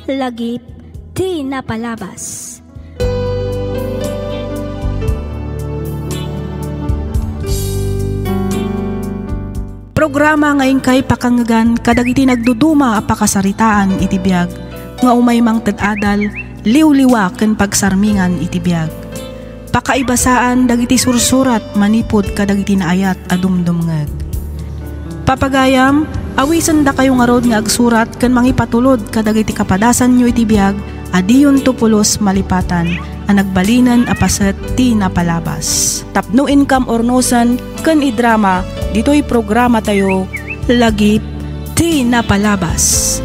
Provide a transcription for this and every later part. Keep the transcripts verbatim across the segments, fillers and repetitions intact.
Lagip ti napalabas. Programa nga inkay pakangngegan kadagiti nagduduma a pakasaritaan iti biag nga umay mangted adal, liwliwa ken pagsarmingan iti biag. Pakaibasaan dagiti sursurat manipud kadagiti naayat a dumdumngeg. Papagayam, awisendakayo ngarud nga agsurat ken mangipatulod kadagiti kapadasanyo iti biag a diyonto pulos malipatan a nagbalinen a paset ti napalabas. Tapno inkam urnosen ken idrama ditoy programatayo, Lagip ti Napalabas.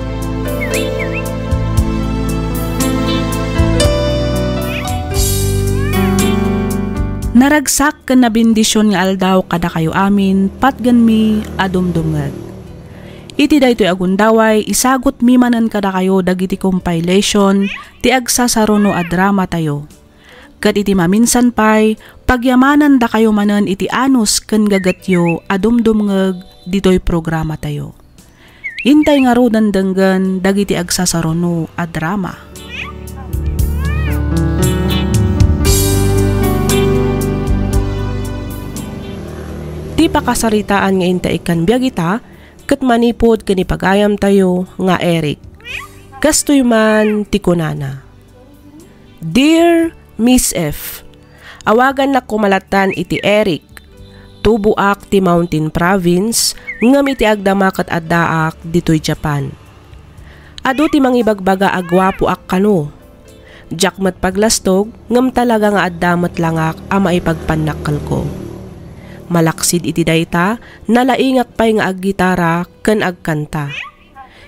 Naragsak ken nabendision nga aldaw kadakayo amin, patgenmi a dumdumngeg. Iti daytoy a gundaway, isagutmi manen kadakayo dagiti compilation ti agsasaruno a dramatayo. Ket iti maminsan pay, pagyamanandakayo manen iti anus ken gagetyo a dumdumngeg ditoy programatayo. Intay ngaruden denggen dagiti agsasaruno a drama. Ti pakasaritaan nga intay ikkan biag ita ket manipud ken ni pagayamtayo nga Eric. Kastoy man ti kunana, "Dear Miss F, awagannak koma lattan iti Eric. Tuboak ti Mountain Province, ngem iti agdama ket addaak ditoy Japan. Adu ti mangibagbaga a guapoak kano. Diak met paglastog, ngem talaga nga adda met langak a maipagpannakkelko." Malaksid iti dayta, nalaingak pay nga aggitara ken agkanta.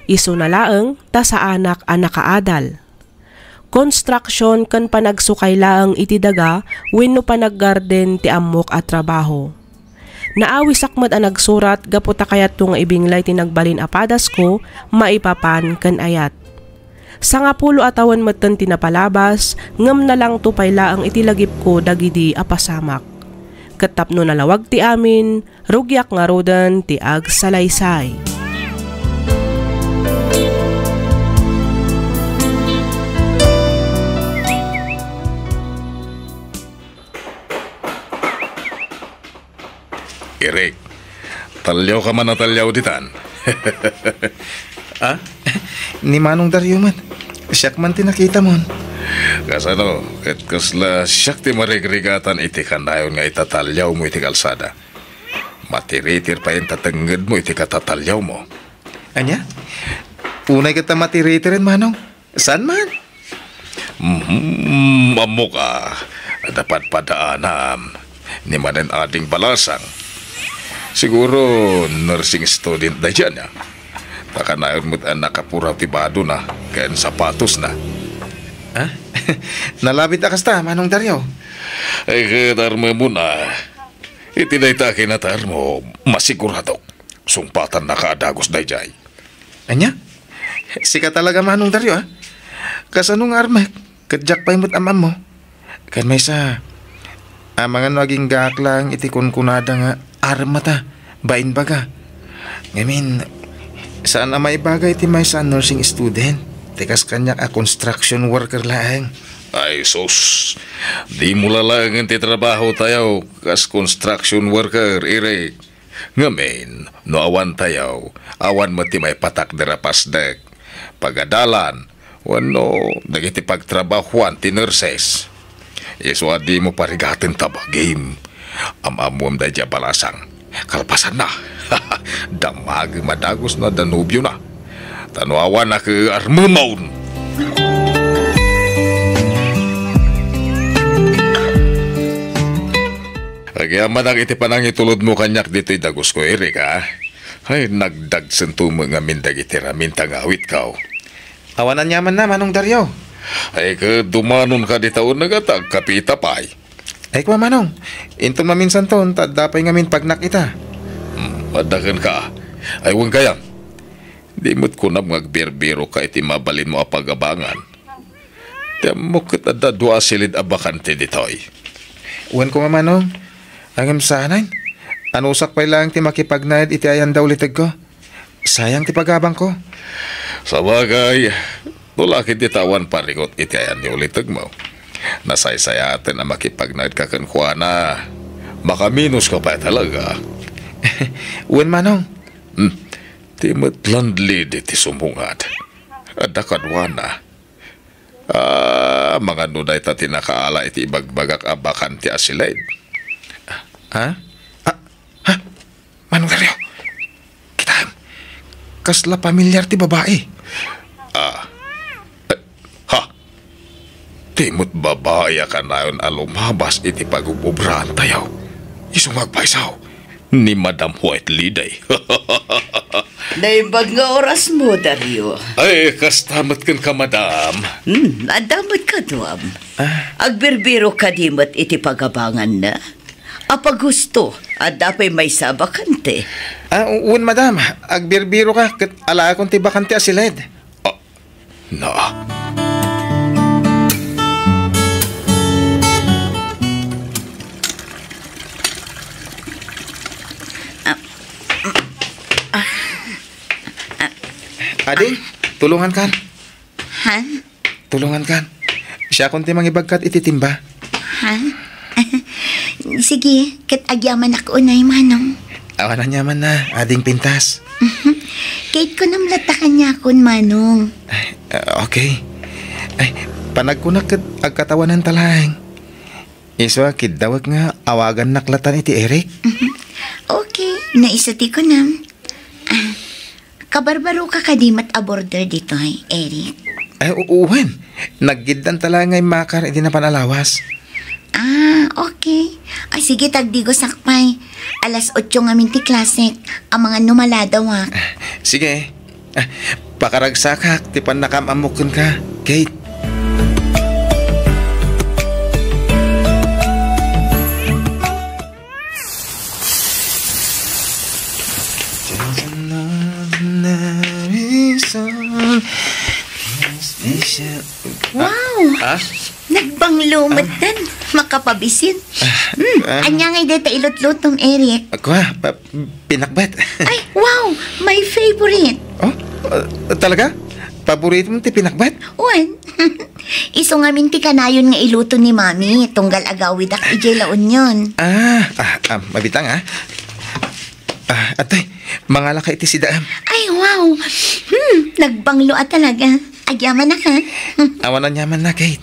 Isuna laeng ta saanak a nakaadal. Konstruksion ken panagsukay laeng iti daga wenno panaggarden ti ammok a trabaho. Naawisak met a nagsurat gapu ta kayatko nga ibinglay ti nagbalin a padasko maipapan ken ayat. Sangapulo a tawen metten ti napalabas, ngem nalangto pay laeng iti lagipko dagidi a pasamak. Ket tapno nalawag ti amin, rugiak ngaruden ti agsalaysay. Eric, talliawka man a talliaw ditan. Ah? Ni Manong Dario man. Siak man ti nakitamon. Kasano? Ket kasla siak ti marigrigatan iti kanayon nga itatalliawmo iti kalsada. Matiritir pay ta tengngedmo iti katatalliawmo. Ania? Unay ket ta matiritiren, Manong. Saan man? Mhm, ammok a, napadpadaanam ni manen ading balasang. Siguro nursing student daydiay a. Ta kanayon met a nakapuraw ti badona ken sapatosna. Ha? Nalabit a kasta, Manong Dario? Ay, ket armemon a. Iti dayta a kinatarmo, masiguradok. Sungpatannaka a dagus daydiay. Ania? Sika talaga, Manong Dario, a? Kasano nga armek? Ket diak pay met am-ammo. Ken maysa, amangan no aginggaak laeng iti kunkunada nga armata, bainbaga. Ngamin, saan a maibaga iti maysa a nursing student. Ti kas kaniak a construction worker laeng. Ay, sus! Dimo lalaengen ti trabahotayo kas construction worker, Eric. Ngamin, no awantayo, awan met ti maipatakder a pasdek, pagadalan, wenno dagiti pagtrabahoan ti nurses. Isu a dimo parigaten ta bagim. Am-ammoem daydiay a balasang. Kalpasanna, damagem a dagusna da nobiona. Ta no awan a ket armemon. Agyamanak iti panangitulodmo kaniak ditoy dagusko, Eric, a? Ay, nagdagsento met ngamin dagiti raminta nga awitko. Awan aniamanna, Manong Dario. Ay, ket dumanonka dita uneg a ta agkapita pay. Ay, kua, Manong. Inton maminsanton, ta adda pay ngamin pagnak ita. Hmm, adda kenka. Ay, wen kayam. Di met kunam nga agbirbirokka iti mabalinmo a pagabangan. Ti ammok ket adda dua a silid a bakante ditoy. Wen koma, Manong. Ngem saanen. Anusak pay laeng ti makipagnaed iti ayan da ulitegko. Sayang ti pagabangko. Sabagay, No la ketdi ta awan paringot iti ayanyo, litegmo. Nasaysayaten a makipagnaedka kenkuana. Makaminos ka pay talaga. Wen, Manong. Hmm. Ti met landlady ti sumungad. Adda kaduana. Ah, amangan no dayta ti nakaala iti ibagbagak a bakante a siled. Ha? Ah, ha? Manong Dario, kitaem. Kasla pamilyar ti babai. Ah. Eh, ha? Ti met babai a kanayon a lumabas iti pagub-obraantayo. Isu nga agpayso. Ni Madam White Lady. Naimbag nga orasmo, Dario. Ay, kasta met kenka, madam. Hmm, adda met kaduam. Ah. Agbirbiro kadi met iti pagabanganna? Apaghusto, adda pay maysa a bakante. Ah, wen, madam. Agbirbiro ka, ket alaekon ti bakante a siled. Ah, na. Ading, tulongankan. Ha? Tulongankan. Siakon ti mangibagkat iti timba. Ha? Sige, ket agyamanak unay, Manong. Awan aniamanna, ading pintas. Ket kunam latta kaniakon, Manong. Ay, ah, okay. Ay, panagkunak ket agkatawananta laeng. Isu a kiddawek nga awagannak latta iti Eric. Okay, no isu ti kunam. Ah, Kabarbaroka kadi met a border ditoy, Eric? Ay, u-, wen. Naggiddanta laeng nga immakar idi napan a lawas. Ah, okay. Ay, sige, tagdigosak pay. Alas otso ngamin ti klasek. Amangan no maladawak. Sige. Ah, pakaragsakak ti pannakaam-ammok kenka, Kate. Wow! Ah? Ah? Nagbanglo metten. Makapabisin. Ah, hmm, ah. Ania ngay deta ilutlutom, Eric? Kua, pa-, pinakbet. Ay, wow! My favorite. Oh? Ah, talaga? Paborito mo ti pinakbet? Wen. Isu ngamin ti kanayon nga iluto ni Mami, tunggal agawidak idiay La Union. Ah, ah, ah, mabitang, ah. Ah, atoy, mangalaka iti sidaem. Ay, wow! Hmm, nagbanglo a talaga. Agyamanak, ha? Awan aniamanna, Kate.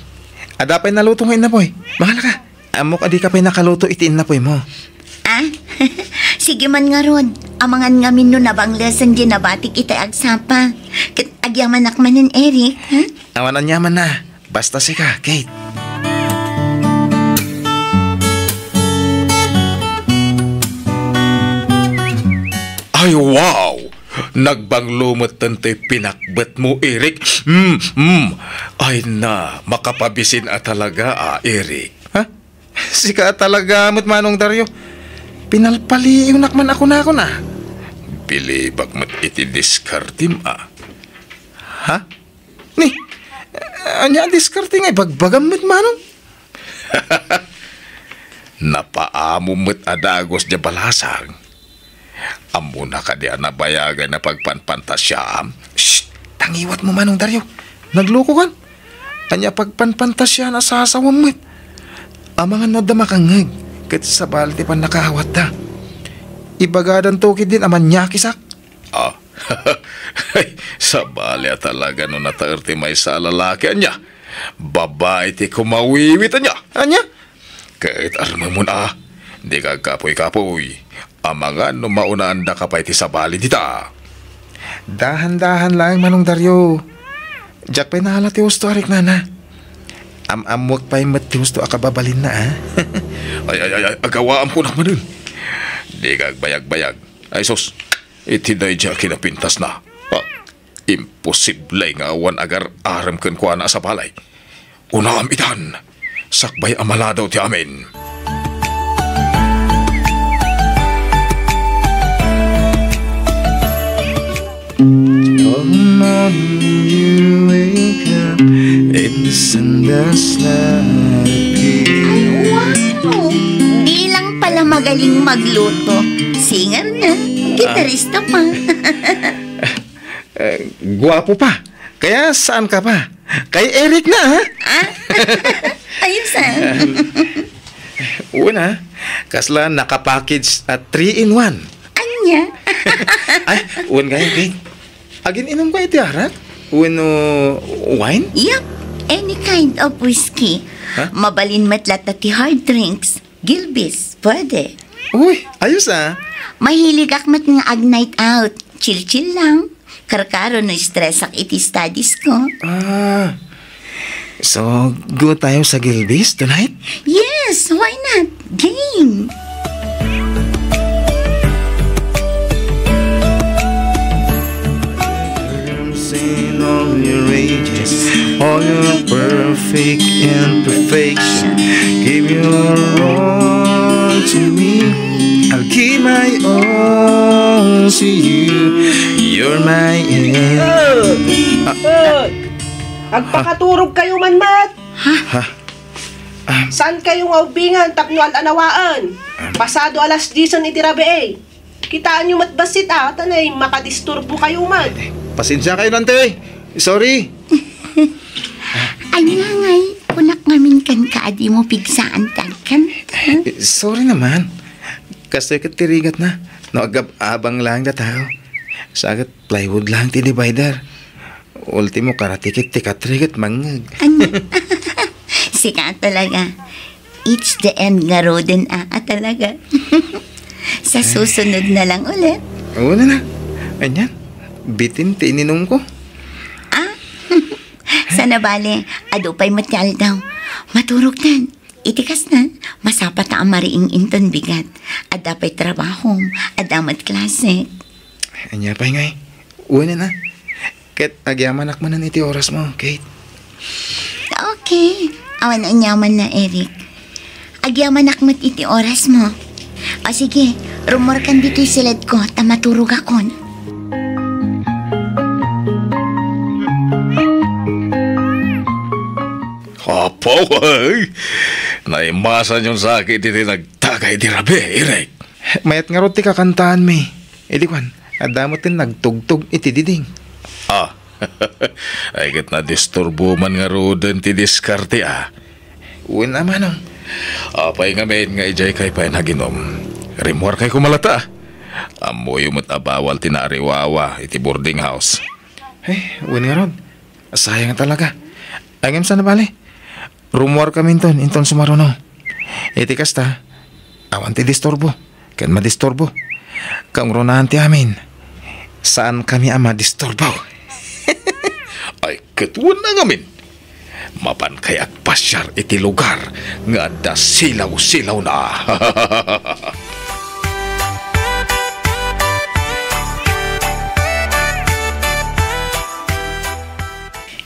Adda pay naluto nga innapoy. Mangalaka. Ammok a dika pay nakaluto iti innapoymo. Ah? Sige man ngarud. Amangan ngamin no nabanglesen diay nabatik itay agsapa. Ket agyamanak manen, Eric, ha? Awan aniamanna. Basta sika, Kate. Ay, wow! Nagbanglo metten ti pinakbetmo, Eric. Mm, mm. Ay na, makapabisin a talaga, ah, Eric. Ha? Sika a talaga met, Manong Dario. Pinalpaliiwnak man a kunakon, a. Bilibak met iti diskartem, a. Ha? Ni, ania a diskarte nga ibagbagam met, Manong? Napaamom met a dagus diay balasang. Ammona kadi a nabayagay a pagpanpantasiaam? Shh! Tangiwatmo, Manong Dario. Naglukokan. Ania pagpanpantasiaan a sasawam met? Amangan no adda makangngeg, ket sabali ti pannakaawatta. Ibagadanto ketdin a maniakisak. Ah. Sabali a talaga no nataer ti maysa a lalaki, ania? Babai ti kumawiwit, ania? Ania? Ket armemon a, dika agkapuy-kapuy. Amangan no maunaandaka pay ti sabali dita. Dahan-dahan laeng, Manong Dario. Diak pay naala ti husto a riknana. Am-ammoek pay met ti husto a kababalinna, a. Ay, ay, ay, ay, agawaam kunak manen. Dika agbayagbayag. Ay, sus. Iti daydiay a kinapintasna. Ah, imposible nga awan agar-arem kenkuana a sabali. Unaam itan, sakbay a maladaw ti amin. Oh, morning you wake up and the sun does not appear. Ay, wow! Di lang pala magaling magluto. Singer na, gitarista pa. Eh, guwapo pa. Kaya saan ka pa? Kay Eric na, ha? Ah? Ayos, ah. Una, kasla naka-package a three-in-one. Anya? Ay, wen kayo, Kate. Agin-inom ka iti arak? Wenno wine? Yup, any kind of whiskey. Ha? Mabalin met latta ti hard drinks. Gilbis, pwede. Uy, ayos, ah. Mahiligak met nga ag-night out. Chill-chill lang. Karkaro no stress ak iti studies ko. Ah. So, go tayo sa Gilbis tonight? Yes, why not? Game! All your perfect imperfection, give your all to me. I'll give my all to you. You're my end. Oy! Agpakaturog kayo man met. Ha? Saan kayo nga ubingan tapno al-anawaan? Pasado alas diesen iti rabii. Kitaan yo met bassit, ah, ta nay makadisturbo kayo man. Ay, pasensya kayo, Nante. Sorry. Anya ngay, kunak ngamin kenka a dimo pigsaan ti agkanta. Eh, sorry naman. Kastoy ket ti rigat na. No, agab-abang lang da tao. Sagat plywood lang ti divider. Ultimo, karatikit ti katrigat mangngeg. Anya? Sika talaga. It's the end ngaruden, a, a talaga. Sa susunod na lang ulit. Oo na na. Anyan, bitin ti ininumko. Ah? Sana bale, adu pay met ti aldaw. Maturogtan. Iti kasna, masapata a mariing inton bigat. Adda pay trabahom, adda met klase. Anya pay ngay? Uwanen, a. Ket agyamanak manen iti orasmo, Kate. Okay. Awan aniamanna, Eric. Agyamanak met iti orasmo. O sige, rummuarkan ditoy siledko ta maturogakon. Apo, ay! Naimasan yon sakit iti nagtagay iti rabii, Eric. Mayat ngarud ti kakantaanmi. Idi kuan, adda met ti nagtugtog iti diding. Ah, ay ket nadisturbo man ngaruden ti diskarte, a. Wen a, manong. Apay ngamin nga idiay kay pay naginum? Rimmuarkay koma latta, a. Ammoyo met a bawal ti naariwawa iti boarding house. Eh, wen ngarud. Sayang talaga. Ay, ngem saan a bale? Rummuarkaminton, inton sumaruno. Iti kasta, awan ti disturbo, ken madisturbo. Kangrunaan ti amin, saankami a madisturbo. Ay, ket wen a ngamin. Mapankay agpasiar iti lugar nga adda silaw-silawna.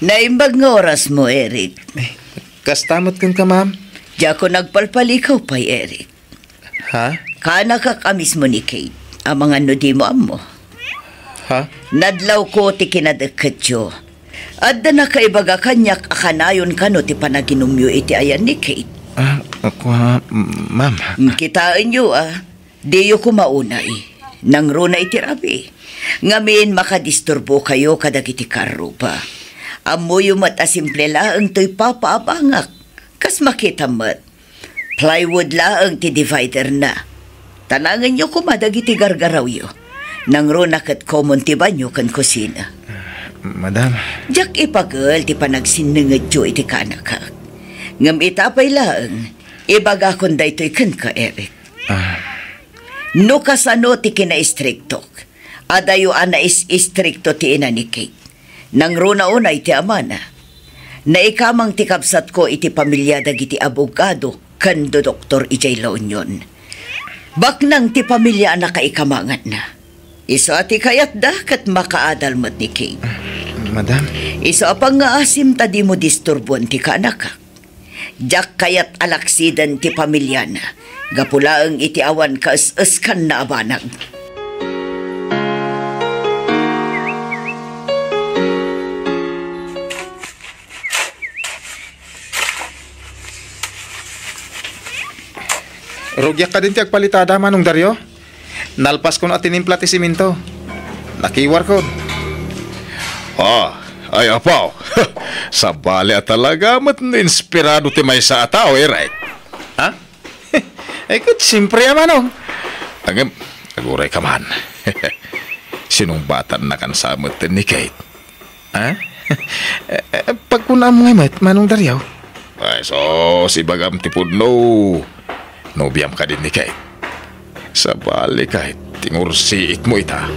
Naimbag nga orasmo, Eric. Eh, kasta met kenka, ma'am? Diakon agpalpalikaw pay, Eric. Ha? Kaanakak a mismo ni Kate, amangan no dimo ammo. Ha? Nadlawko ti kinadekketyo. Adda nakaibaga kaniak a kanayon kano ti panaginumyo iti ayan ni Kate. Ah, kua, ma'am. Mm, kitaenyo, a. Diyo koma unay. Nangruna iti rabii. Ngamin, makadisturbokayo kadagiti karruba. Ammoyo met a simple laeng toy papaabangak. Kas makitam met, plywood laeng ti dividerna. Tanangenyo koma dagiti gargarawyo. Nangruna ket common ti banyo ken kusina. Madam. Diak ipagel ti panagsinnengedyo iti kaanakak. Ngem ita pay laeng, ibagakon daytoy kenka, Eric. Ah. No kasano ti kinaistriktok, adayo a nais-istrikto ti ina ni Kate. Nangruna unay ti amana. Naikamang ti kabsatko iti pamilia dagiti abogado ken dodoktor idiay La Union. Baknang ti pamilia a nakaikamanganna. Isu a ti kayatda ket makaadal met ni Kate. Madam. Isu a pangngaasim ta dimo disturboen ti kaanakak. Diak kayat a laksiden ti pamiliana, gapu laeng iti awan kaes-eskanna a banag. Rugiak kadin ti agpalitada, Manong Dario. Nalpaskon a tinimpla ti simento. Nakiwarkon. Ah, Ay, apo. Sabali a talaga met no inspirado ti maysa a tao, Eric. Ha? Ay, ket, siyempre, a manong. Ngem, aguray ka man. Sinungbatannakan sa met ni Kate. Ha? Eh, eh, pagkunam nga met, Manong Dario? Ay, sus, ibagam ti pudno. Nobiam kadi ni Kate. Sabali, Kate, tingursiitmo ita.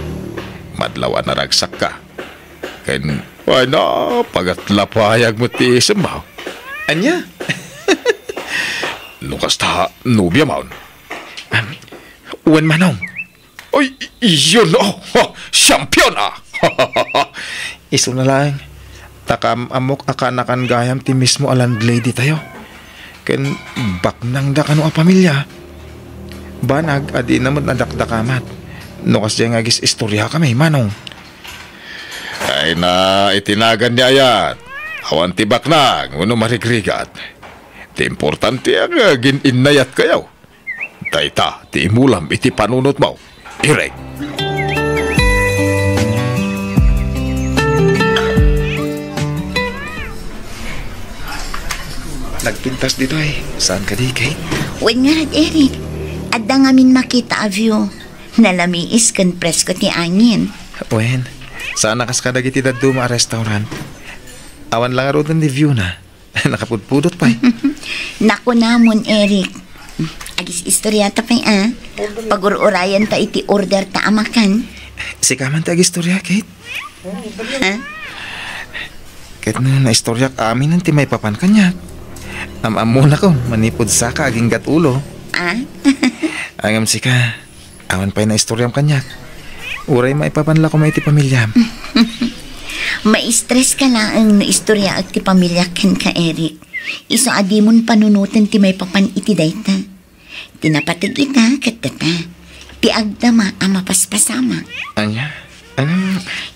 Madlaw a naragsakka. Ken, ay na, pagatlapayag met ti isemmo. Ania? No kasta, nobiamon? Am, wen, Manong. Ay, iyon, oh, oh, champion, ah! Isuna laeng, ta kaam-ammok a kaanakan gayam ti mismo a landlady tayo. Ken baknangda kano a pamilia. Banag a dina met nadakdakamat. No kasdiay nga agis-istoriakami, Manong. Ay na, iti nagan ni ayat. Awan ti baknang, wenno marigrigat. Ti importante, agin-innayat kayo. Dayta ti imulam iti panunotmo, Eric. Nagpintas ditoy. Saan kadi, Kate? Wen ngarud, Eric. Adda ngamin makita a view. Nalamiis ken presko ti angin. Wen, saan a kas kadagiti dadduma a restaurant. Awan la ngaruden ti view na. Nakapudpudot pay. Nakunamon, Eric. Agis-istoriata pay, a. Pagur-urayanta iti order ta a makan. Sika man ti agistoria, Kate. Ha? Ket no naistoriak aminen ti maipapan kaniak. Am-ammonakon manipud saka aginggat ulo. A? Ngem sika, awan pay naistoriam kaniak. Uray maipapan la koma iti pamiliam. Maistres ka laeng no istoriaek ti pamiliak kenka, Eric. Isu a dimon panunoten ti maipapan iti dayta. Ti napateg ita ket data. Ti agdama a mapaspasamak. Ania? Ano?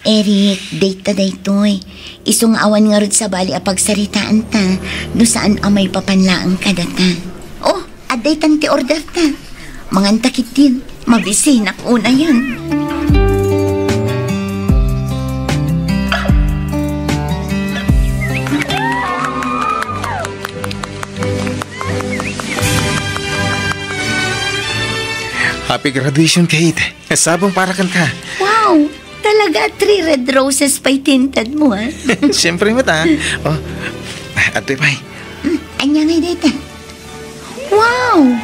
Eric, date ta daytoy. Isu nga awan ngarud sabali a pagsaritaanta, no saan a maipapan laeng kadata. Oh, adda itan ti order ta. Manganta ketdin. Mabisinak unayen. Happy graduation, Kate. Sabong para kenka. Wow! Talaga, three red roses pay tinted mo, ha? Siyempre met, a. Oh, adtoy pay. Mm, ania ngay dayta? Wow!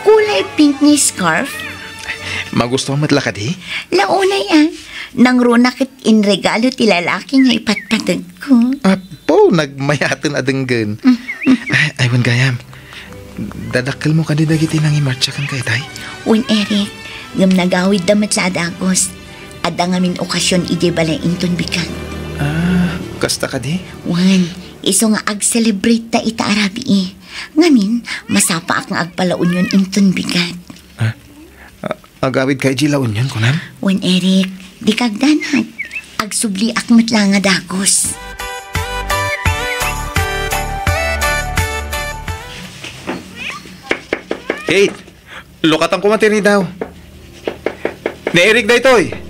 Kulay pink nga scarf. Magustuhan met la kadi? Launay, a. Nangruna ket inregalo ti lalaki nga ipatpateg ko. Apo, nagmayaten a denggen. Ay, ay, wen gayam. Dadakkelmo kadi dagiti nangimartsa kenka itay? Wen, Eric, ngem nagawidda met la a dagus. Adda ngamin okasion idiay balay inton bigat. Ah, kasta kadi? Wen, isu nga ag-celebrate ta ita a rabii. Ngamin, masapaak nga agpalaunion inton bigat. Ah, ah, Agawidka idiay La Union, kunam? Wen, Eric, dika agdanag. Agsubliak met la nga dagus. Kate, lukatan koma ti ridaw. Ni Eric daytoy.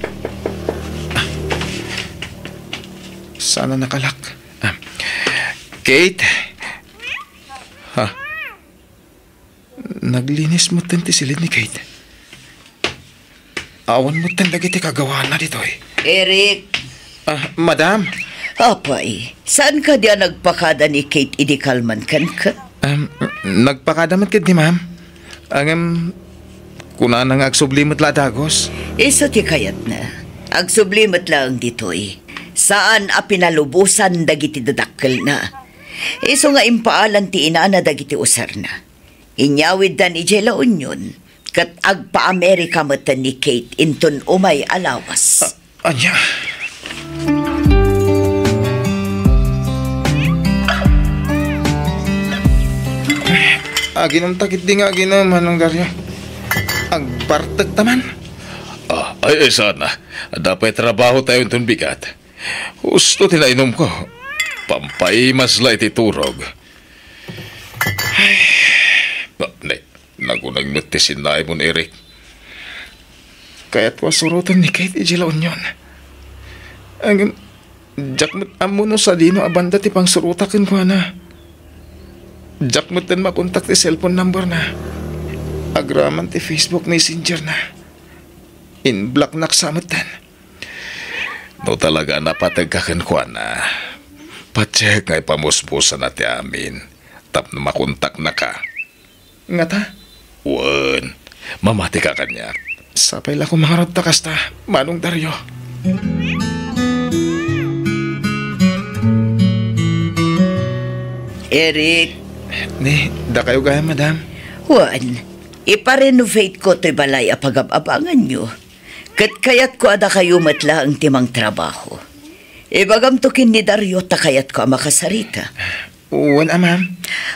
Saan a nakalak? Ah. Kate? Ha? Naglinis metten ti siled ni Kate. Awan metten dagiti kagawana ditoy. Eric! Ah, madam? Apay, saan kadi a nagpakada ni Kate idi kalman kenka? Um, nagpakada met ketdi, ma'am. Ngem, kunana nga agsubli met la a dagus. Isu ti kayatna. Agsubli met laeng ditoy. Saan a pinalubosan dagiti dadakkelna. Isu nga impaalan ti inana dagiti usarna. Inyawiddan idiay La Union, ket agpa-Amerika metten ni Kate inton umay a lawas. A-, ania? Aginumta ketdi nga aginum, Manong Dario. Agbartek ta man. Ah, ay, ay, saan a. Adda pay trabaho tayo inton bigat. Husto ti nainumko. Pampaimas la iti turog. Ay, ba, ne, nagunag met ti sinnaimon, Eric. Kayatko a suroten ni Kate idiay La Union. Ngem, Diak met ammo no sadino a banda ti pangsurotak kenkuana. Diak metten makontak ti cellphone number na. Agraman ti Facebook Messenger na. In-block nak sa metten. No talaga a napategka kenkuana, patiek nga ipamusmusana ti amin tapno makontaknaka. Ngata? Wen, mamatika kaniak. Sapay la koma ngarud ta kasta, Manong Dario. Eric. Ni, dakayo gayam, madam? Wen, ipa-renovate ko toy balay a pagab-abanganyo. Ket kayatko a dakayo met laeng ti mangtrabaho. Ibagamto ken ni Dario ta kayatko a makasarita. Wen a, ma'am.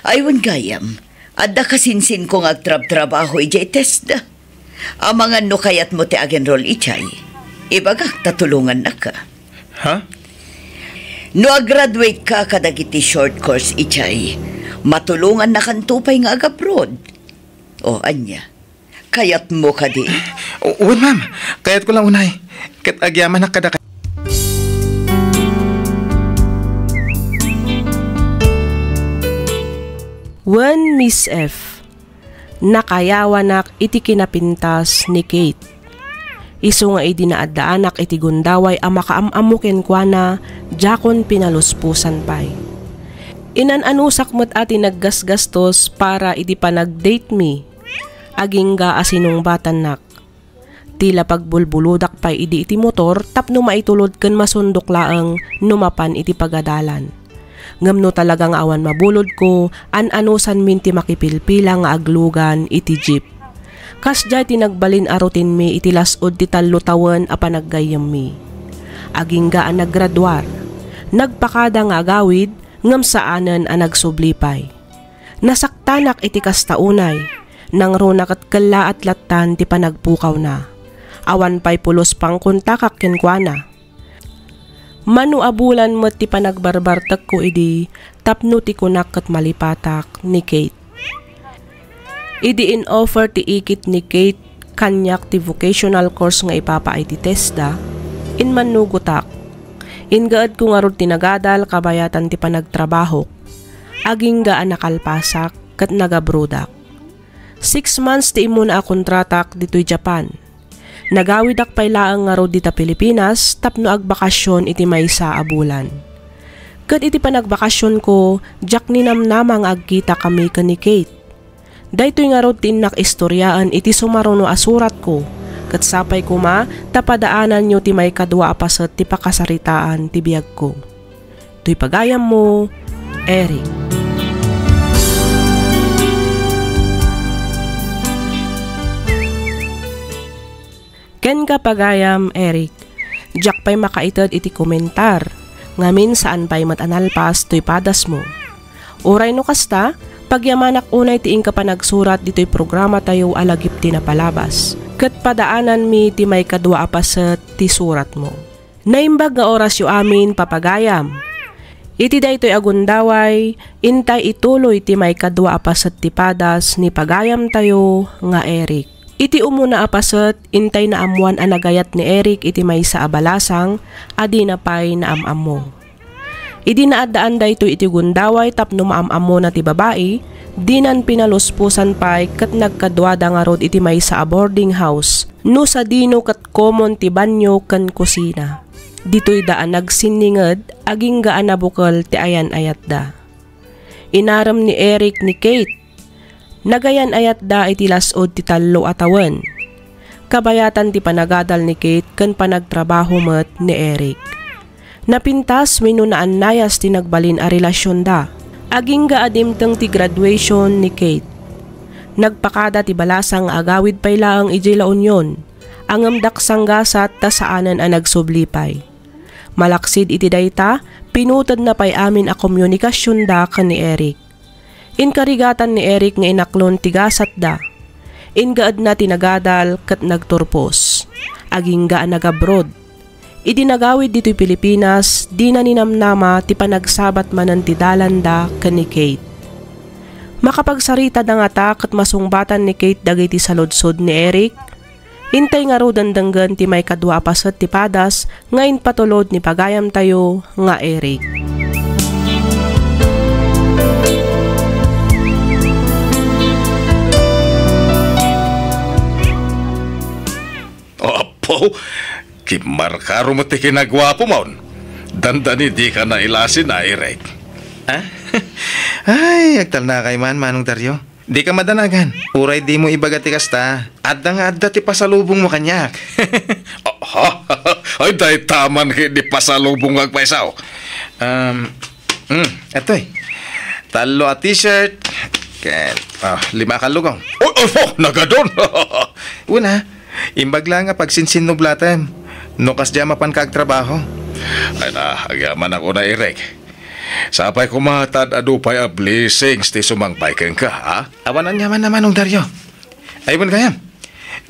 Ay, wen gayam. Adda kasinsinko nga agtrabtrabaho idiay TESDA. Amangan no kayatmo ti ag-enroll idiay. Ibagak ta tulongannaka. Ha? No ag-graduate ka kadagiti short course idiay, matulongannakanto pay nga ag-abroad. O, ania? Kayatmo kadi? O, wen, ma'am. Kayatko la unay. Ket agyamanak kadakayo. Wen, Miss F, nakayawanak iti kinapintas ni Kate. Isu nga idi naaddaanak iti gundaway a makaam-ammo kenkuana, diakon pinalusposan pay. Inan-anusak met a ti naggasgastos para iti panag-date mi. Agingga a sinungbatannak. Ti la pagbulbuludak pay idi iti motor tapno maitulod ken masundok laeng no mapan iti pagadalan. Ngem no talaga nga awan mabulodko, an-anusanmin ti makipilpila nga aglugan iti jeep. Kasdiay ti nagbalin a routine mi iti las-ud ti tallo tawen a panaggayyemmi. Agingga a naggraduar, nagpakada nga agawid, ngem saanen a nagsubli pay. Nasaktanak iti kasta unay, nangruna ket kellaat lattan ti panagpukawna. Awan pay pulos pangkontakak kenkuana. Mano a bulan met ti panagbarbartekko idi tapno ti kunak ket malipatak ni Kate. Idi in-offer ti ikit ni Kate kaniak ti vocational course nga ipapaay ti TESDA, immannugotak. Ingaedko ngarud ti nagadal kabayatan ti panagtrabahok. Agingga a nakalpasak ket nagabrodak. Six months ti immuna a kontratak ditoy Japan. Nagawidak pay laeng ngarud dita Pilipinas tapno agbakasyon iti maysa a bulan. Ket iti panagbakasyonko, diak ninamnama nga agkitakami ken ni Kate. Daytoy ngarud ti innak istoriaen iti sumaruno a suratko, ket sapay koma ta padaananyo ti maikadua a paset ti pakasaritaan ti biagko. Toy pagayammo, Eric. Kenka, pagayam Eric, diak pay makaited iti komentar, ngamin saan pay met a nalpas toy padasmo. Uray no kasta, pagyamanak unay ti inka panagsurat ditoy programatayo a Lagip ti Napalabas, ket padaananmi ti maikadua a paset ti suratmo. Naimbag nga orasyo amin, papagayam. Iti daytoy a gundaway, intay ituloy ti maikadua a paset ti padas ni pagayamtayo nga Eric. Iti umuna a paset, intay naammoan a nagayat ni Eric iti maysa a balasang a dina pay naam-ammo. Idi naaddaan daytoy iti gundaway tapno maam-ammona ti babai, dinan pinalusposan pay ket nagkaduada ngarud iti maysa a boarding house, no sadino ket komon ti banio ken kusina. Ditoyda a nagsinninged agingga a nabukel ti ayan-ayatda. Inarem ni Eric ni Kate. Nagayan-ayatda iti las-ud ti tallo a tawen. Kabayatan ti panagadal ni Kate ken panagtrabaho met ni Eric. Napintas wenno naannayas ti nagbalin a relasionda. Agingga a dimteng ti graduation ni Kate. Nagpakada ti balasang nga agawid pay laeng idiay La Union, ngem daksanggasat ta saanen a nagsubli pay. Malaksid iti dayta, pinutedna pay amin a komunikasionda ken ni Eric. Inkarigatan ni Eric nga inaklon ti gasatda. Ingaedna ti nagadal ket nagturpos. Agingga a nagabroad. Idi nagawid ditoy Pilipinas, dina ninamnama ti panagsabat manen ti dalanda ken ni Kate. Makapagsaritada ngata ket masungbatan ni Kate dagiti saludsod ni Eric? Intay ngaruden denggen ti maikadua a paset ti padas nga impatulod ni pagayamtayo nga Eric. Apo, kimmarkaro met ti kinaguapom. Dandani dika nailasin, Eric. Ah? Ay, agtalnakay man, Manong Dario. Dika madanagan. Uray dimo ibaga ti kasta, adda nga adda ti pasalubongmo kaniak. Ah, ha? Ay, dayta man ket ti pasalubong nga agpayso. Um, mm, atoy. Tallo a t-shirt, ken, ah, lima a kallugong. Oh, oh, oh, nagadon. Una, imbag la nga pagsinsinnublatem no kasdiay a mapanka agtrabaho. Ay na, agyamanak unay, Eric. Sapay koma ta ad-adu pay a blessings ti sumangpay kenka, ha? Awan aniaman a, Manong Dario. Ay, wen gayam,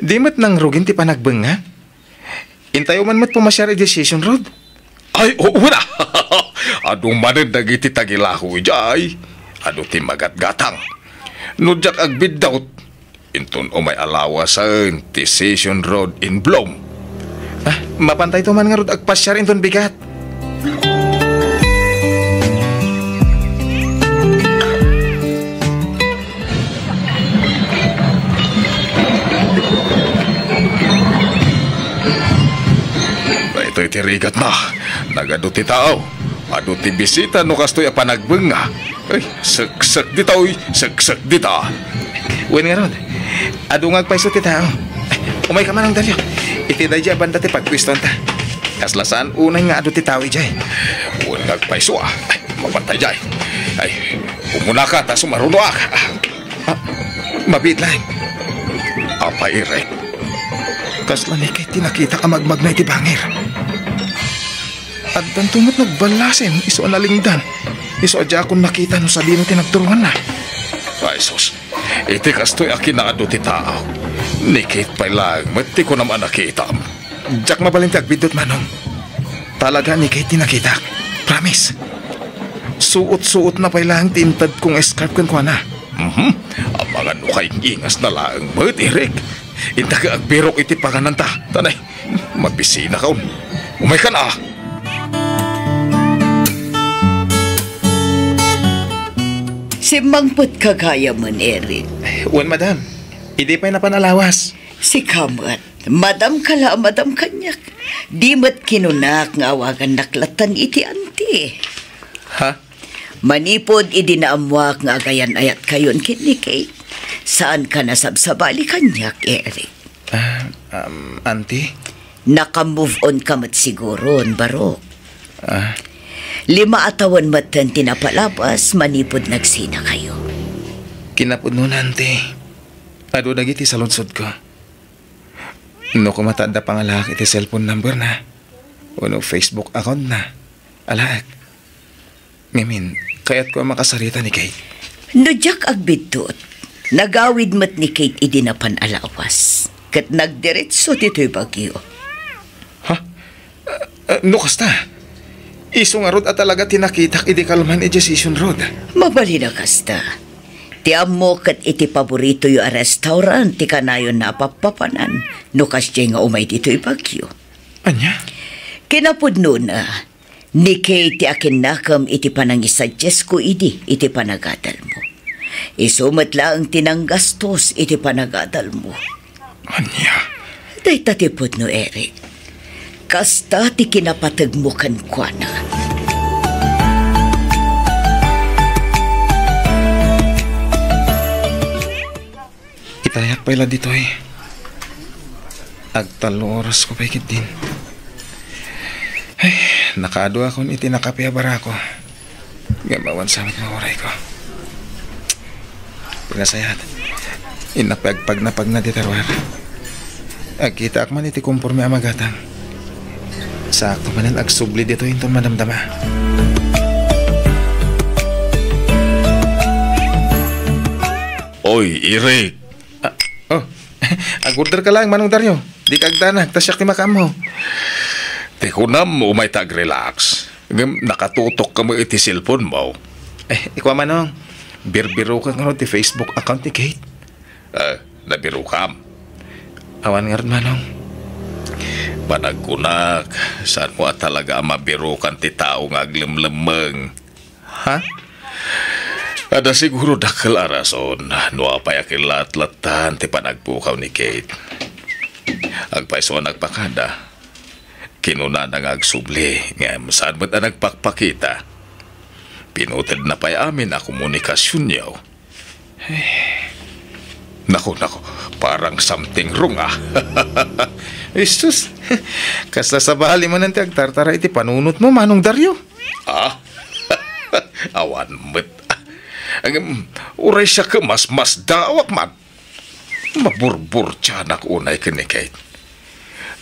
di met nangrugin ti panagbengnga? Intayo man met pumasiar idiay Session Road. Ay, oo na. Adu manen dagiti tagilako idiay. Adu ti magatgatang. No diak agbiddut, inton umay a lawasen ti Session Road in bloom. Ah, mapantayto man ngarud agpasiar inton bigat. Daytoy ti rigatna. Nagadu ti tao. Adu ti bisita no kastoy a panagbengnga. Ay, seksek ditoy, seksek dita. Wen ngarud, adu nga agpayso ti tao. Umayka, Manong Dario. Iti daydiay a banda ti pagpuestoanta. Kasla saan unay nga adu ti tao idiay. Wen nga agpayso, ah. Ay, mapantay diay. Ay, umunaka ta sumarunoak. Ah, mabiit laeng. Apay, Eric. Kasla ni Kate ti nakitak a magmagna iti bangir. Addanto met nagballasen isu a nalingdan. Isu a diakon nakita no sadino ti nagturonganna. Ay, sus. Iti kastoy a kinaadu ti tao, ni Kate pay laeng met ti kunam a nakitam. Diak mabalin ti agbiddut, Manong. Talaga ni Kate ti nakitak. Promise. Suot-suotna pay laeng ti intedko nga scarf kenkuana. Mhm. Amangan no kaing-ingasna laeng met, Eric. Inta ka agbirok iti pagananta. Tanay, mabisinakon. Umaykan a. Simmangpetka gayamen, Eric. Wen, madam. Idi pay napan a lawas. Sika met, madam ka la a madam kaniak. Di met kinunak nga awagannak lattan iti anti. Ha? Manipud idi naammuak nga agayan-ayatkayon ken ni Kate, saanka a sabsabali kaniak, Eric. Ah, um, auntie? Naka-move on ka met siguron, Barok. Ah. Lima a tawen metten ti napalabas manipud nagsinakayo. Kinapudnona, auntie. Adu dagiti saludsodko. No koma ta adda pangalaak iti cellphone number na, wenno Facebook account na, alaek. Ngamin, kayatko a makasarita ni Kate. No diak agbiddut, nagawid met ni Kate idi napan a lawas, ket nagdiretso ditoy Baguio. Ha? Eh, eh, no kasta, isu ngarud a talaga ti nakitak idi kalman idiay Session Road. Mabalin a kasta. Ti ammo ket iti paboritoyo a restaurant ti kanayon a pappapanan no kasdiay nga umay ditoy Baguio. Ania? Kinapudnona, ni Kate ti akinnakem iti panangisuggestko idi iti panagadalmo. Isu met laeng ti nanggastos iti panagadalmo. Ania? Dayta ti pudno, Eric. Kasta ti kinapategmo kenkuana. Itayak pay la ditoy. Agtallo orasko pay ketdin. Ay, nakaadu akon iti nakape a barako. Ngem awan sa met nga urayko. Pinasayaat. Innak pay agpagnapagna ti terruar. Agkitaak man iti komporme a magatang. Saakto manen agsubli ditoy inton madamdama. Oy, Eric! Ah, oh. Ag-order ka laeng, Manong Dario. Dika agdanag, ta siak ti makaammo. Ti kunam, umay ta ag-relax. Ngem nakatutok ka met iti cellphone mo. Eh, ikua, Manong, birbirokak ngarud ti Facebook account ni Kate. Eh, nabirokam. Awan ngarud, Manong. Panagkunak, saanmo a talaga a mabirukan ti tao nga aglemlemmeng. Ha? Adda siguro dakkel a rason no apay a kinlatlatan ti panagpukaw ni Kate. Agpayso a nagpakada, kinunana nga agsubli, ngem saan met a nagpakpakita. Pinutedna pay amin a komunikasionyo. Naku, naku, parang something wrong, ah. Ay, sus. Kasla sabali manen ti agtartara iti panunotmo, Manong Dario. Ah? Awan met. Ngem, uray siak, mas, mas daawak man. Maburburtianak unay ken ni Kate.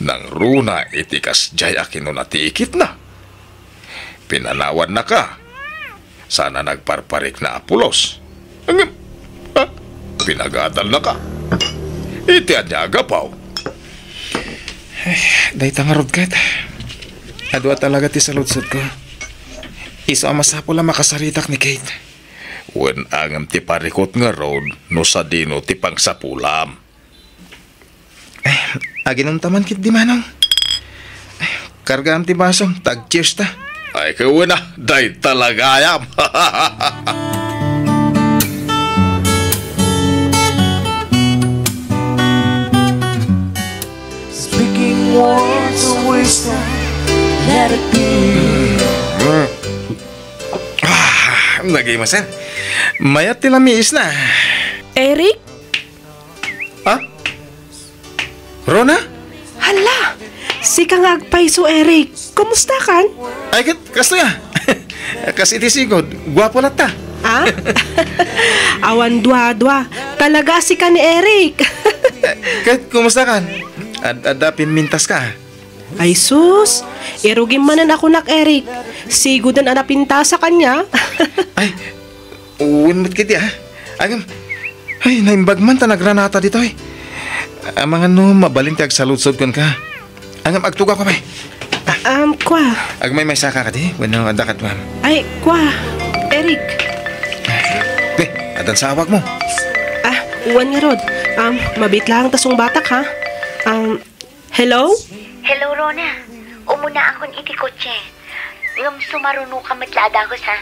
Nangruna iti kasdiay a kinuna ti ikitna. Pinanawannaka. Saan a nagparparikna a pulos. Ngem, ah, pinagadalnaka. Iti ania a gapu? Ay, dayta ngarud ket. Adu a talaga ti saludsodko. Isu a masapul a makasaritak ni Kate. Wen, ngem ti parikut ngarud no sadino ti pangsapulam. Ay, aginumta man ketdi, Manong. Ay, kargaam ti baso, ta ag-cheers ta. Ay, ket wen a, dayta la gayam. Speaking words of wisdom, let it be. Ah, lagi masen. Mayat ti lamiisna. Eric? Ha? Rona? Hala! Sika nga agpayso, Eric. Kumusta kan? Ay, ket, kastoy a. Kas iti sigud, guapo latta. Ah? Awan dua-dua. Talaga a sika ni Eric. Eh, ket, kumusta kan? Ad-, adda pimmintaska? Ay sus, irugim manen a kunak, Eric. Sigudan a napintasak ania. Ay, wen met ketdi, ah. Agam, ay, naimbag man ta nagranata ditoy. Amangan no mabalin ti agsaludsod kenka. Agam, agtugawka pay. Ah, um, kua. Agmaymaysaka kadi, wenno adda kaduam? Ay, kua, Eric. Be, addan sa awagmo. Ah, wen ngarud. Um, mabiit laeng ta sungbatak, ha? Um, Hello? Hello, Rona. Umunaakon iti kotse. Ngem sumarunoka met la a dagus, ha?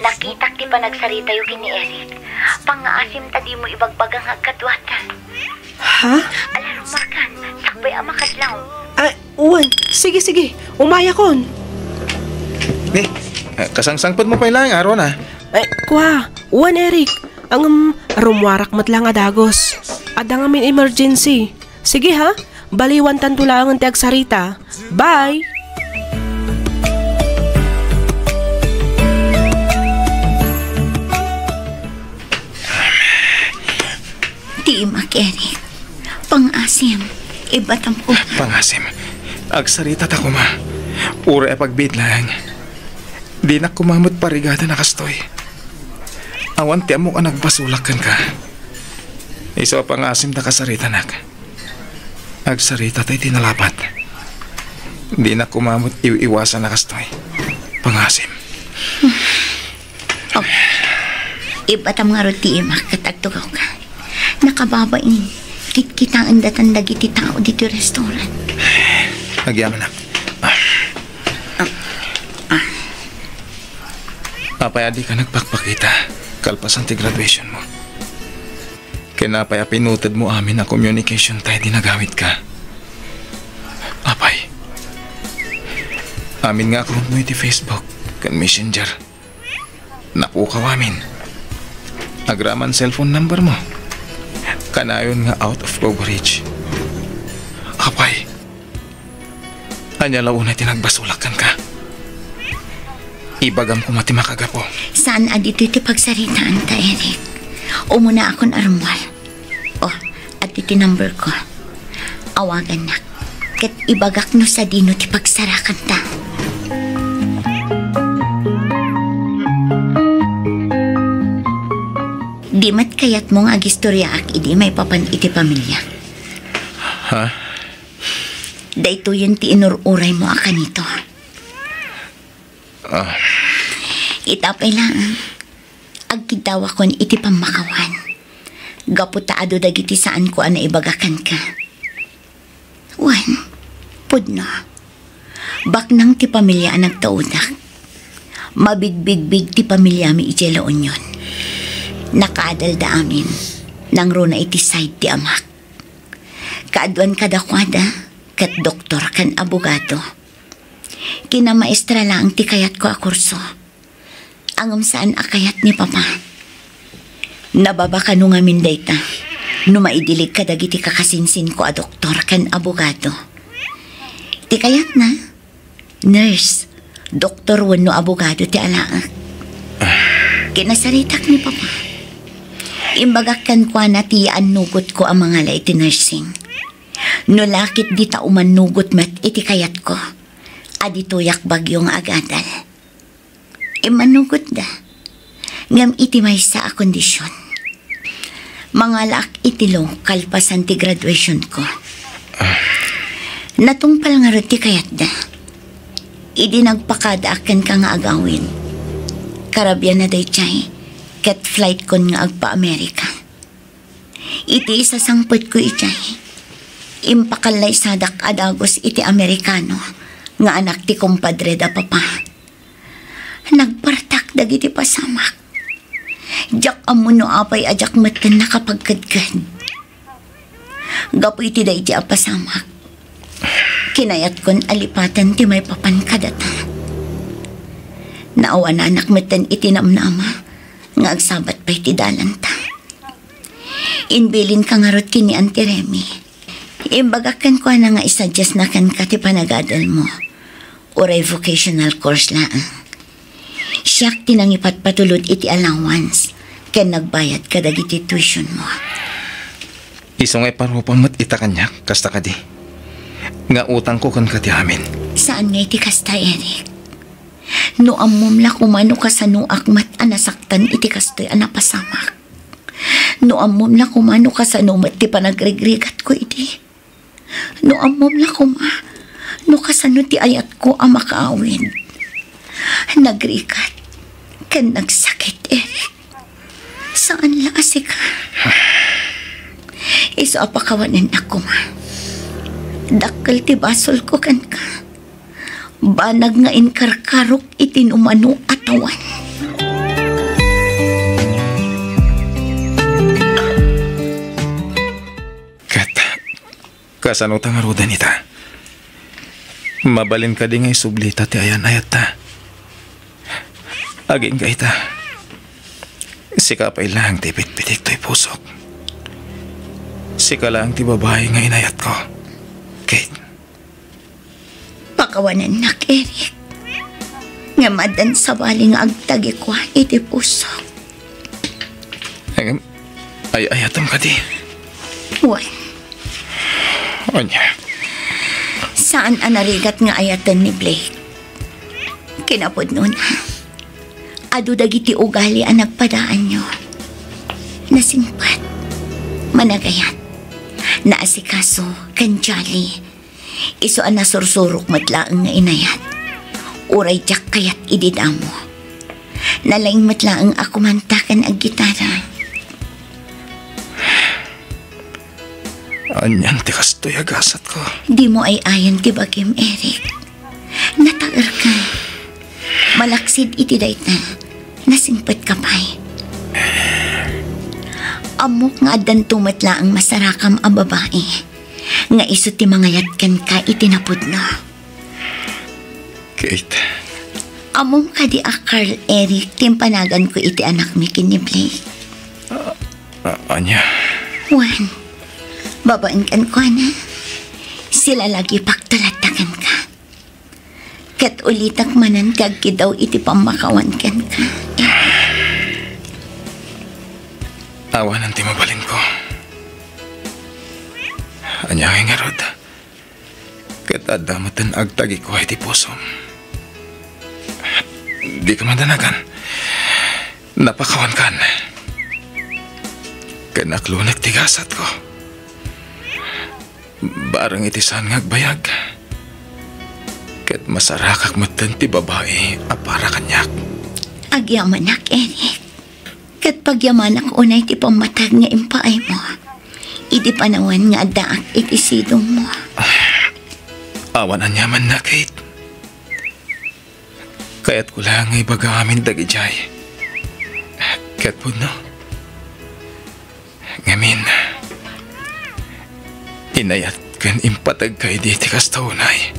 Nakitak ti panagsaritayo ken ni Eric. Pangngaasim ta dimo ibagbaga nga agkaduata. Ha? Ala, rumarkan. Sakbay a makadlaw. Ay, wen. Sige, sige. Umayakon. Ni, ah, kasangsangpetmo pay laeng, Rona. Ay, kua. Wen, Eric. Ngem, rumuarak met la nga dagus. Adda ngamin emergency. Sige ha, baliwantanto laengen ti agsarita. Bye! Dimak, Eric. Pangasim, ibatam ko. Pangasim. Agsaritata koma. Uray a pagbiit laeng. Dinak koma met parigadan a kastoy. Awan ti ammok a nagbasolak kenka. Isu a pangasim ta kasaritanak. Agsaritata iti nalapat. Dinak koma met iw-iwasan a kastoy. Pangasim. Oh, ibatam ngarud ti imak ket agtugawka. Nakababain, kitkitaendatan dagiti tao ditoy restaurant. Agyamanak. Ah. Ah. Ah. Apay a dika nagpakpakita kalpasan ti graduation mo? Ken apay a pinutedmo amin a communication tay di nagawitka? Apay, amin nga account mo iti Facebook ken Messenger, napukaw amin. Agraman cellphone number mo, kanayon nga out of coverage. Apay, ania la unay ti nagbasolak kenka? Ibagam koma ti makagapu. Saan a ditoy ti pagsaritaanta, Eric. Umunaakon a rumuar. Oh, adtoy ti number ko. Awagannak. Ket ibagak no sadino ti pagsarakanta. Di met kayatmo nga agistoriaak idi maipapan iti pamiliak? Ha? Daytoyen ti inur-uraymo a kanito. Ah. Ita pay laeng, agkiddawakon iti pammakawan. Gapu ta adu dagiti saanko a naibaga kenka. Wen, pudno. Baknang ti pamilia a nagtaudak. Mabigbigbig ti pamiliami idiay La Union. Nakaadalda amin. Nangruna iti side ti amak. Kaaduan kadakuada, ket doktor ken abogado. Kinamaestra laeng ti kayatko a kurso. Ngem saan a kayat ni Papa. Nababa kano ngamin dayta no maidilig kadagiti kakasinsinko a doktor ken abogado. Ti kayatna, nurse, doktor wenno abogado ti alaek. Kinasaritak ni Papa. Imbagak kenkuana ti yaannugotko a mangala iti nursing. No la ket dita umannugot met iti kayatko, a ditoyak bagyo nga agadal. Immannugotda. Ngem iti maysa a kondision. Mangalaak iti law kalpasan ti graduationko. Natungpal ngarud ti kayatda. Idi nagpakadaak kenka nga agawid, karabianna daydiay, ket flightkon nga agpa-Amerika. Iti isasangpetko idiay, impakallaysadak a dagus iti Amerikano nga anak ti kumpadre da Papa. Nagpartak dagiti pasamak. Diak ammo no apay a diak metten nakapagkedked. Gapu iti daydi a pasamak, kinayatkon a lipaten ti maipapan kadata. Naawananak metten iti namnama nga agsabat pay ti dalanta. Imbilinka ngarud ken ni Auntie Remy. Imbagak kenkuana nga isadiasna kenka ti panagadelmo. Uray vocational course laeng. Siak ti nangipatpatulod iti allowance ken nagbayad kadagiti tuitionmo. Isu nga iparupam met ita kaniak, kasta kadi? Nga utangko kenka ti amin. Saan nga iti kasta, Eric. No ammom la koma no kasanoak met a nasaktan iti kastoy a napasamak. No ammom la koma no kasano met ti panagrigrigatko idi. No ammom la koma no kasano ti ayatko a makaawid. Nagrigat ken nagsakit, Eric. Saan la a sika. Isu a pakawanennak koma. Dakkel ti basolko kenka. Banag nga inkarkarok iti numano a tawen. Ket kasano ta ngaruden ita? Mabalin kadi nga isublita ti ayan-ayatta? Agingga ita. Sika pay laeng ti pitpitik toy pusok. Sika laeng ti babai nga inayatko. Kate. Pakawanennak, Eric. Ngem addan sabali nga agtagikua iti pusok. Ngem, ay-ayatem kadi? Wen. Ania? Saan a narigat nga ayaten ni Blake. Kinapudnona, adu dagiti ugali a nagpadaanyo. Nasingpet, managayat, naasikaso, ken jolly. Isu a nasursurok met laeng nga inayat. Uray diak kayat idi damo. Nalaing met laeng a kumanta ken aggitara. Anian ti kastoy a gasatko? Dimo ay-ayan ti bagim, Eric. Nataerka. Malaksid iti dayta, nasingpetka pay. Ammok nga addanto met laeng masarakam a babai nga isu ti mangayat kenka iti napudno. Kate. Ammom kadi a Carl Eric ti impanaganko iti anakmi ken ni Blake? Ah, ah, ania? Wen, babaen kenkuana, silalagipak talatta kenka. Ket ulitek manen ti agkiddaw iti pammakawan kenka. Awanen ti mabalinko. Ania ngay ngarud? Ket adda met ti agtagikua iti pusom. Dika madanagan. Napakawankan. Ken naklunek ti gasatko. Bareng iti saan nga agbayag. Ket masarakak metten ti babai a para kaniak. Agyamanak, Eric. Ket pagyamanak unay ti pammatag nga impaaymo idi panawen nga addaak iti sidongmo. Awan aniamanna, Kate. Kayatko laeng nga ibaga amin dagidiay. Ket pudno. Ngamin, inayat ken impategka idi ti kasta unay.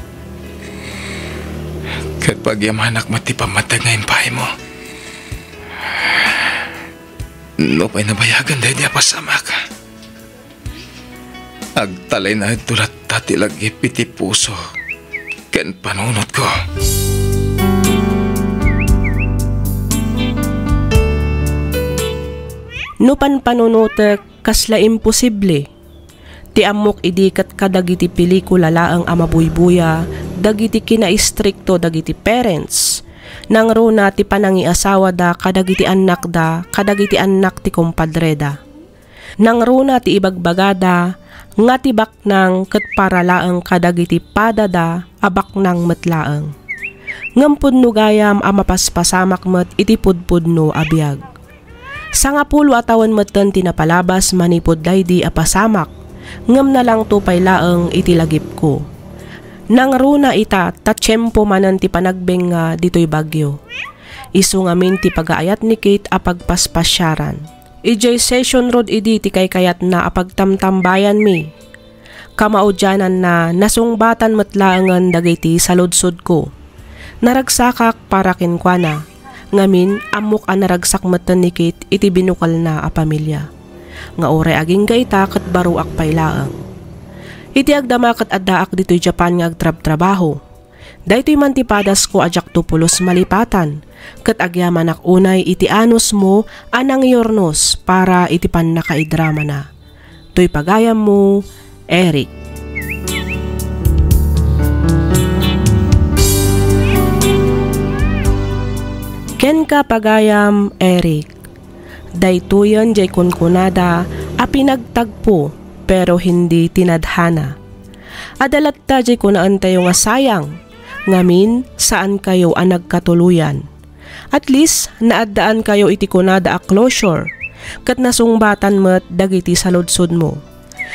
Ket pagyamanak met ti pammateg nga impaaymo. Nupay nabayagan daydi a pasamak, agtalinaedto latta ti lagip iti puso ken panunotko. No panpanunotek, kasla imposible. Ti ammok idi ket kadagiti pelikula laeng a mabuybuya dagiti kinaistrikto dagiti parents. Nangruna ti panangiasawada kadagiti annakda, kadagiti annak ti kumpadreda. Nangruna ti ibagbagada nga ti baknang ket para laeng kadagiti padada a baknang met laeng. Ngem pudno gayam a mapaspasamak met iti pudpudno a biag. Sangapulo a tawen metten ti napalabas manipud daydi a pasamak, ngem nalangto pay laeng iti lagipko. Nangruna ita ta tiempo manen ti panagbengnga ditoy bagyo. Isu ngamin ti pagaayat ni Kate a pagpaspasiaran. Idiay Session Road idi ti kaykayatna a pagtamtambayanmi. Kamaudiananna, nasungbatan met laengen dagiti saludsodko. Naragsakak para kenkuana, ngamin, ammok a naragsak metten ni Kate iti binukelna a pamilia. Nga uray agingga ita ket baroak pay laeng. Iti agdama ket addaak ditoy Japan nga agtrabtrabaho. Daytoy man ti padasko a diakto pulos malipatan, ket agyamanak unay iti anusmo a nangyurnos para iti pannakaidramana. Toy pagayammo, Eric. Kenka, pagayam, Eric. Daytoyen diay kunkunada a pinagtagpo, pero hindi tinadhana. Adda latta diay kunaentayo nga sayang, ngamin, saankayo a nagkatuloyan. At least, naaddaankayo iti kunada a closure, ket nasungbatan met dagiti saludsodmo.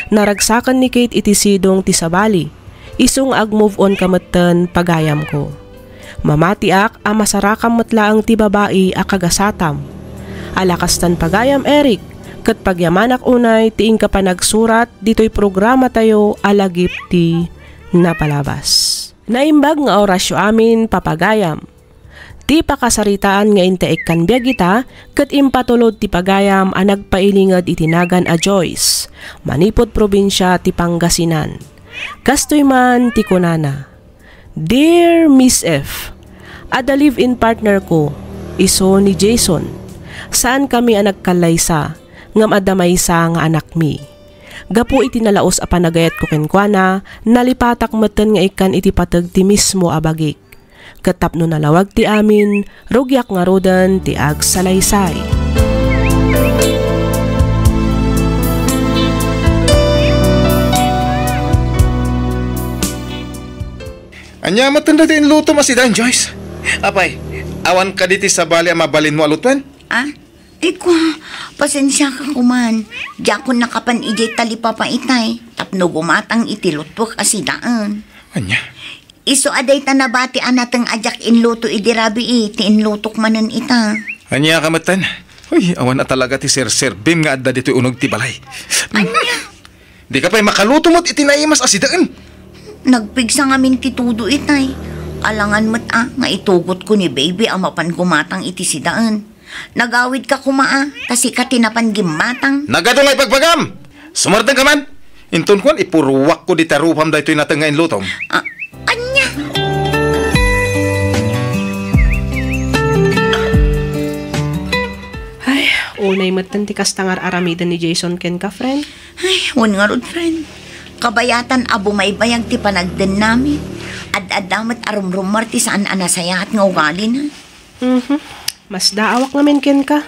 Naragsaken ni Kate iti sidong ti sabali, isu nga ag-move on ka metten, pagayamko. Mamatiak a masarakam met laeng ti babai a kagasatam. Ala kastan, pagayam Eric, ket pagyamanak unay ti inka panagsurat ditoy programatayo a lagip ti napalabas. Naimbag nga orasyo amin, papagayam. Ti pakasaritaan nga intaekkan biag ita ket impatulod ti pagayam a nagpailinged iti nagan a Joyce, manipud probinsia ti Pangasinan. Kastoy man ti kunana, "Dear Miss F, adda live-in partner ko, isu ni Jason. Saan kami a nagkallaysa, ngem adda maysa nga anakmi. Gapu iti nalaus a panagayatko kenkuana, nalipatak metten nga ikkan iti pateg ti mismo a bagik. Ket tapno nalawag ti amin, rugiak ngaruden ti agsalaysay." Ania met daytoy inlutom a sidaen, Joyce? Apay, awan kadi ti sabali a mabalinmo a lutuen? Ah? Ay, kua, pasensiaka koman. Diakon nakapan idiay talipapa itay, tapno gumatang iti lutuek a sidaen. Ania? Isu a dayta nabati a nateng a diak inluto idi rabii ti inlutok manen ita. Ania ka metten? Uy, awan a talaga ti serserbim nga adda ditoy uneg ti balay. Ania? Dika pay makaluto met iti naimas a sidaen. Nagpigsa ngamin ti tudo itay. Alangan met a nga itugotko ni baby a mapan gumatang iti sidaen. Nagawidka koma a, ta sika ti napan gimmatang. Nagadu nga ibagbagam! Sumardengka man! Inton kuan, ipurruakko dita rupam daytoy nateng nga inlutom. Ah, ania? Ay, unay metten ti kasta nga ar-aramiden ni Jason kenka, friend. Ay, wen ngarud, friend. Kabayatan a bumaybayag ti panagdennami. Ad-adda met a rumrummar ti saan a nasayaat nga ugalina. Mhm. Masdaawak ngamin kenka.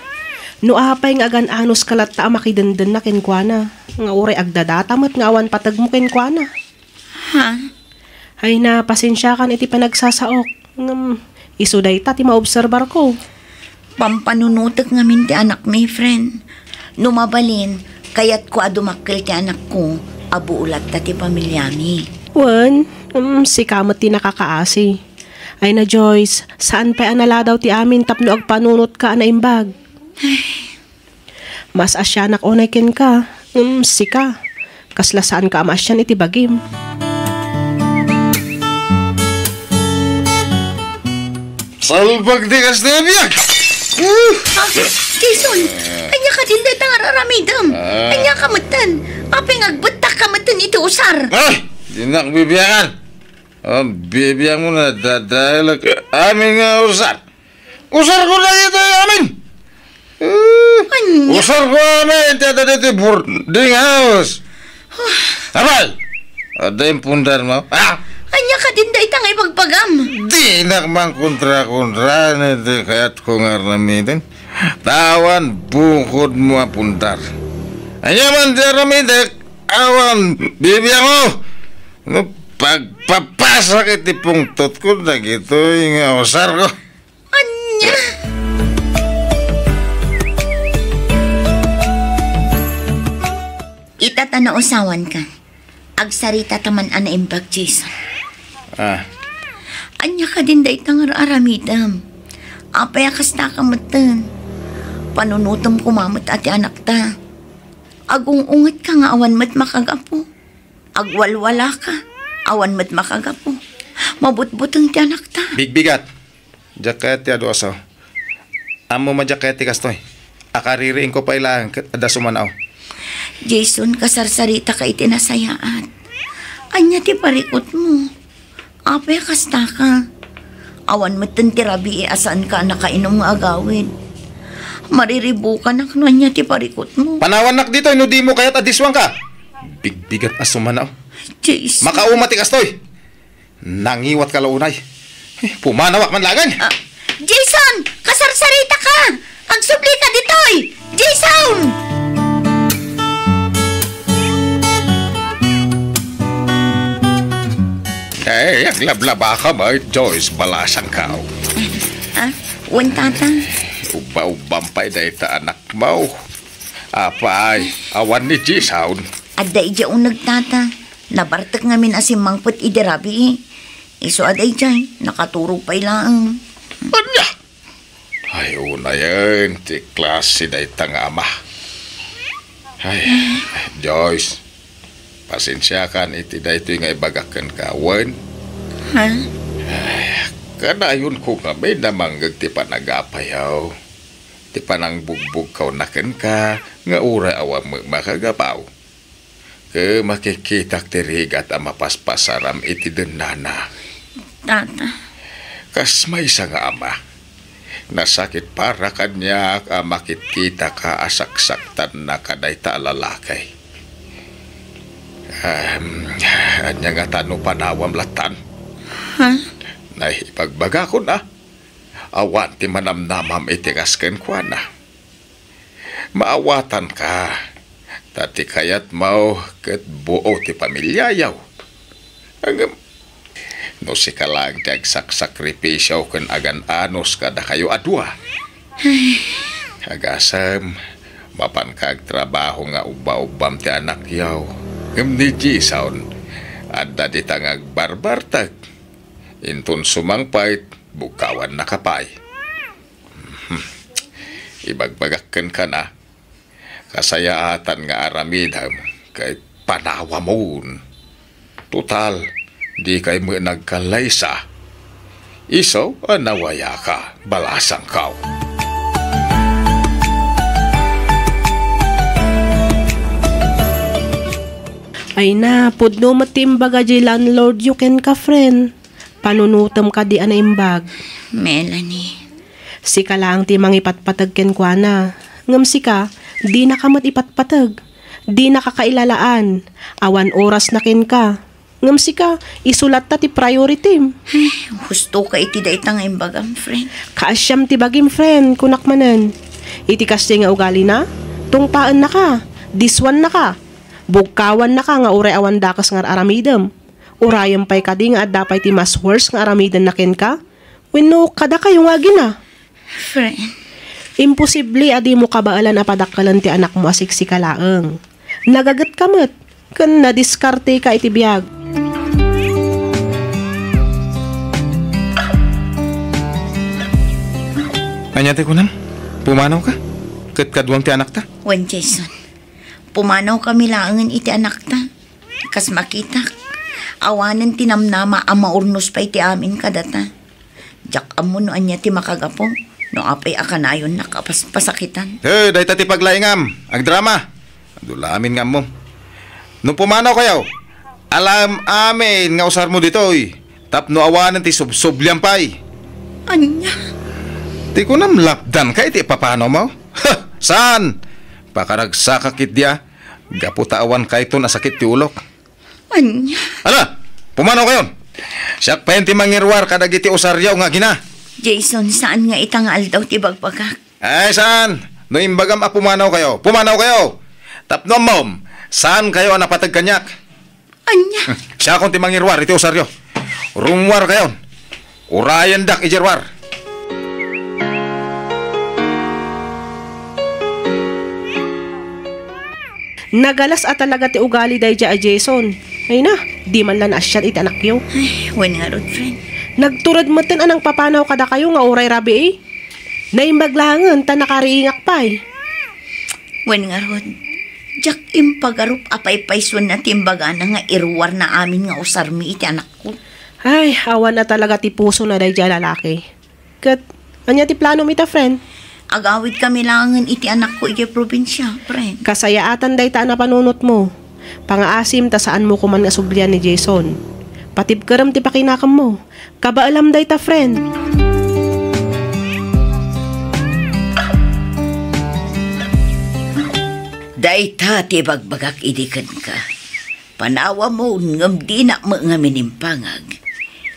No apay nga agan-anuska latta a makidendenna kenkuana, nga uray agdadata met nga awan pategmo kenkuana. Ha? Ay na, pasensiakan iti panagsasaok. Ngem, isu dayta ti maobserbarko. Pampanunotek ngamin ti anakmi, friend. No mabalin, kayatko a dumakkel ti anakko, a buo latta ti pamiliami. Wen, Hmm, sika met ti nakakaasi. Ay na, Joyce, saan pay a naladaw ti amin tapno agpanunotka a naimbag. Maas-asianak unay kenka, ngem sika, kasla saanka a maasian iti bagim. Salbag ti kasta a biag! Ah, Jason, ania kadin dayta nga ar-aramidem? Ah. Ania ka metten? Apay nga agbettak ka metten iti usar? Ah! Dinak bibiangan. Ah, bibiangan mo na, dadaelak amin nga usar. Usar ko na ito, amin. Eh, Anya? Usar ko amin, ti adda ditoy boarding house. Apay! Adda impundar mo? Ah! Ania kadin dayta nga ibagbagam? Dinak man kontra-kontra, iti kayat ko nga aramiden. Tawan bukod mo a pundar. Ania man ti aramidek, awan bibiangan mo. No, pagpapasak iti pungtot ko, dagitoy nga usar ko. Ania? Ita ta nausawanka. Agsarita ta man a naimbag, Jason. Ah. Ania kadin dayta nga ar-aramidem? Apay a kasta ka metten? Panunotem koma met a ti anakta. Agung-ungetka nga awan met makagapu. Agwalwalaka, awan met makagapu. Mabutbuteng ti anakta. Bigbigat. Diak kayat ti adu a sao. Ammom a diak kayat ti kastoy. Akaririingko pay laeng ket adda sumanaw. Jason, kasarsaritaka iti nasayaat. Ania ti parikutmo? Apay a kastaka? Awan metten ti rabii a saanka a nakainom nga agawid. Mariribukanak no ania ti parikutmo. Panawannak ditoy no dimo kayat a diswangka. Bigbigat a sumanaw. Jason. Makauma ti kastoy. Nangiwatka la unay. Eh, pumanawak man laengen. Ah, Jason! Kasarsaritaka! Agsublika ditoy! Jason! Eh, aglablabaka met, Joyce, balasangkaw. Ah, wen, tata. Ubba-ubbam pay dayta anakmo. Apay, awan ni Jason. Adda idiay uneg, tata. Nabartek ngamin a simmangpet idi rabii. Isu a daydiay, nakaturog pay laeng. Ania? Ay, unayen ti klase dayta nga ama. Ay, Joyce, pasensiakan iti daytoy nga ibagak kenka, wen? Ha? Ay, kadayonko ngamin a mangngeg ti panagapayaw, ti panangbugbugkawna kenka, nga uray awan met makagapaw. Ket makikitak ti rigat a mapaspasaram iti dennana. Tata. Kas maysa nga ama, nasakit para kaniak a makitkitaka a saksaktanna kadayta a lalaki. Em, ania ngata no panawam lattan? Ha? Nay, ibagbagakon a, awan ti manamnamam iti kas kenkuana. Maawatanka, ta ti kayatmo ket buo ti pamiliayo. Ngem, no sika laeng ti agsaksakripisio ken agan-anos kadakayo a dua. Agasem, mapanka agtrabaho nga ubba-ubbam ti anakyo. Ngem ni Jason, adda dita nga agbarbartek. Inton sumangpet, bugkawannaka pay. Hmm. Ibagbagak kenka a, kasayaatan nga aramidem ket panawamon. Total, dikay met nagkallaysa. Isu a nawayaka, balasangko. Ay na, pudno met ti imbaga diay landlordyo kenka, friend. Panunotem kadi a naimbag. Melanie. Sika laeng ti mangipatpateg kenkuana. Ngem sika, dinaka met ipatpateg. Dinaka kailalaan. Awan orasna kenka. Ngem sika, isu latta ti prioritim. Ay, husto ka iti dayta nga imbagam, friend. Kaasiam ti bagim, friend, kunak manen. Iti kasdiay nga ugalina, tungpaennaka, diswannaka, bugkawannaka nga uray awan dakes nga ar-aramidem. Urayem pay kadi nga adda pay ti mas worse nga aramidenna kenka? Wenno kadakayo nga agina? Friend. Imposible a dimo kabaelan a padakkelen ti anakmo a siksika laeng. Nagagetka met, ken nadiskarteka iti biag. Ania ti kunam? Pumanawka? Ket kaduam ti anakta? Wen, Jason. Pumanawkami laengen iti anakta. Kas makitak, awanen ti namnama a maurnos pay ti amin kadata. Diak ammo no ania ti makagapu, no apay a kanayonnak a pas-, pasakitan. Eh, dayta ti paglaingam. Agdrama. Adu la amin nga ammom. No pumanawkayo, alaem amin nga usarmo ditoy, tapno awanen ti subsublian pay. Ania? Ti kunam lapdanka iti ipapanawmo? Ha! Saan? Pakaragsakak ketdi a, gapu ta awan kayton a sakit ti ulok. Ania? Ala, pumanawkayon. Siak pay ti mangiruar kadagiti usaryo nga agina. Jason, saan nga ita nga aldaw ti bagbagak? Ay, saan? No imbagam a pumanawkayo, pumanawkayo. Tapno ammom, saankayo a napateg kaniak. Ania? Siakon ti mangiruar iti usaryo. Rummuarkayon. Urayendak idiay ruar. Nagalas a talaga ti ugali daydiay a Jason. Ay na, di man la naasian iti anakyo. Ay, wen ngarud, friend. Nagtured metten a nangpapanaw kadakayo nga uray rabii. Naimbag laengen ta nakariingak pay. Wen ngarud, diak impagarup a paypaysuenna ti imbagana nga iruarna amin nga usarmi iti anakko. Ay, awan a talaga ti pusona daydiay a lalaki. Ket, ania ti planom ita, friend? Agawidkami laengen iti anakko idiay probinsia, friend. Kasayaatan dayta a napanunotmo. Pangaasim ta saanmo koman nga sublian ni Jason. Patibkerem ti pakinakemmo. Kabaelam dayta, friend. Dayta ti ibagbagak idi kenka. Panawamon ngem dinak met ngamin impangag.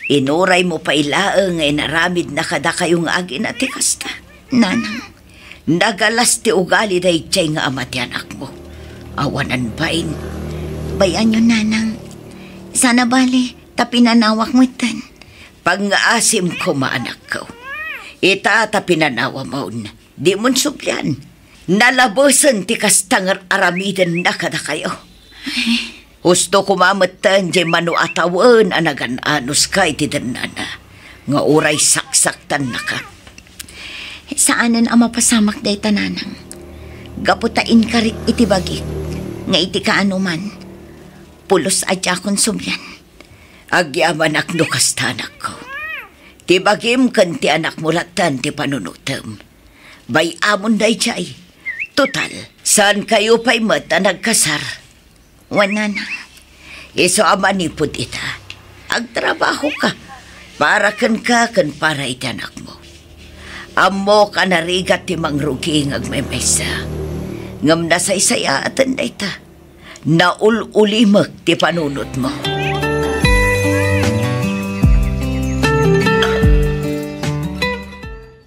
Inuraymo pay laeng nga inaramidna kadakayo nga agina ti kasta. Nanang, nagalas ti ugali daydiay nga ama ti anakmo. Awanan bain. Bay-anyo, Nanang. Saan a bale, ta pinanawak metten. Pangngaasim koma, anakko. Ita ta pinanawamon, dimon sublian. Nalabesen ti kasta nga ar-aramidenna kadakayo. Husto koma metten diay mano a tawen a nagan-anuska iti dennana, nga uray saksaktannaka. Saanen a mapasamak dayta, Nanang. Gapu ta inkarik iti bagik, nga iti kaanoman, pulos a diakon sublian. Agyamanak no kasta, anakko. Ti bagim ken ti anakmo lattan ti panunotem. Bay-amon daydiay. Total, saankayo pay met a nagkasar. Wen, Nanang. Isu a manipud ita, agtrabahoka para kenka ken para iti anakmo. Ammok a narigat ti mangrugi nga agmaymaysa. Ngem nasaysayaaten dayta. Naul-ulimek ti panunotmo.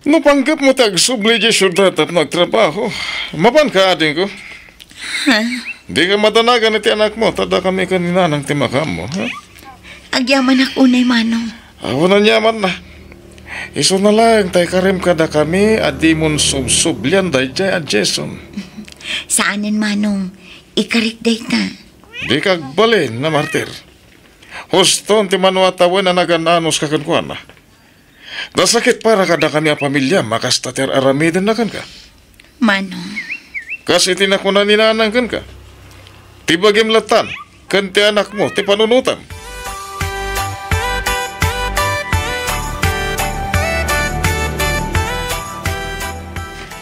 No panggepmo ti agsubli idiay siudad tapno agtrabaho, mapanka, adingko. Ha? Dika madanagan iti anakmo, ta dakami ken ni Nanang ti makaammo, ha? Agyamanak unay, Manong. Awan aniamanna. Isuna laeng ta ikarem kadakami a dimon subsublian daydiay a Jason. Saanen, Manong. Ikarik dayta. Dika agbalin a martir. Huston ti mano a tawen a nagan-anuska kenkuana. Nasakit para kadakami a pamiliam a kasta ti ar-aramidenna kenka. Manong. Kas iti nakuna ni Nanang kenka, ti bagim lattan ken ti anakmo ti panunotem.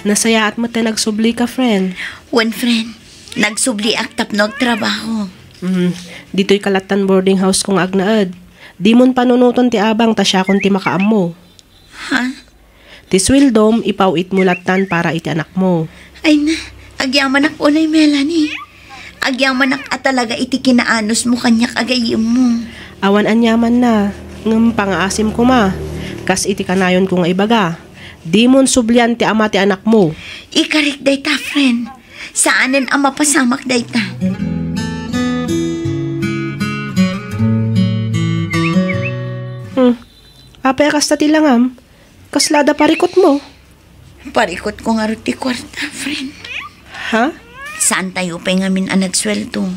Nasayaat met ta nagsublika, friend. Wen, friend. Nagsubliak tapno agtrabaho. Mm, ditoy kalattan boarding house ko nga agnaed. Dimon panunoton ti abang ta siakon ti makaammo. Ha? Ti sueldom, ipaw-itmo lattan para iti anakmo. Ay na, agyamanak unay, Melanie. Agyamanak a talaga iti kinaanusmo kaniak a gayyemmo. Awan aniamanna, ngem pangaasim koma, kas iti kanayonko nga ibaga. Dimon sublian ti ama ti anakmo. Ikarik dayta, friend. Saanen a mapasamak dayta. Hmm. Apay a kasta ti langam? Kasla adda parikutmo? Parikutko ngarud ti kuarta, friend. Ha? Saantayo pay ngamin a nagsueldo.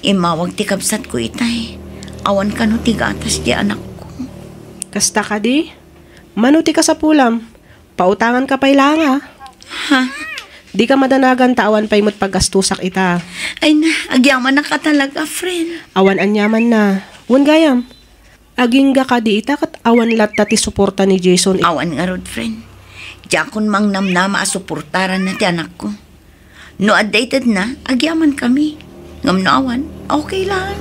Immawag ti kabsatko itay. Awan kano ti gatas ti anakko. Kasta kadi? Mano ti kasapulam? Pautanganka pay laeng, a. Ha? Dika madanagan ta awan pay met paggastusak ita. Ay na, agyamanak a talaga, friend. Awan aniamanna. Wen gayam, agingga kadi ita ket awan latta ti suporta ni Jason. Awan ngarud, friend. Diakon mangnamnama a suportaranna ti anakko. No adda itedna, agyamankami. Ngem no awan, okay lang.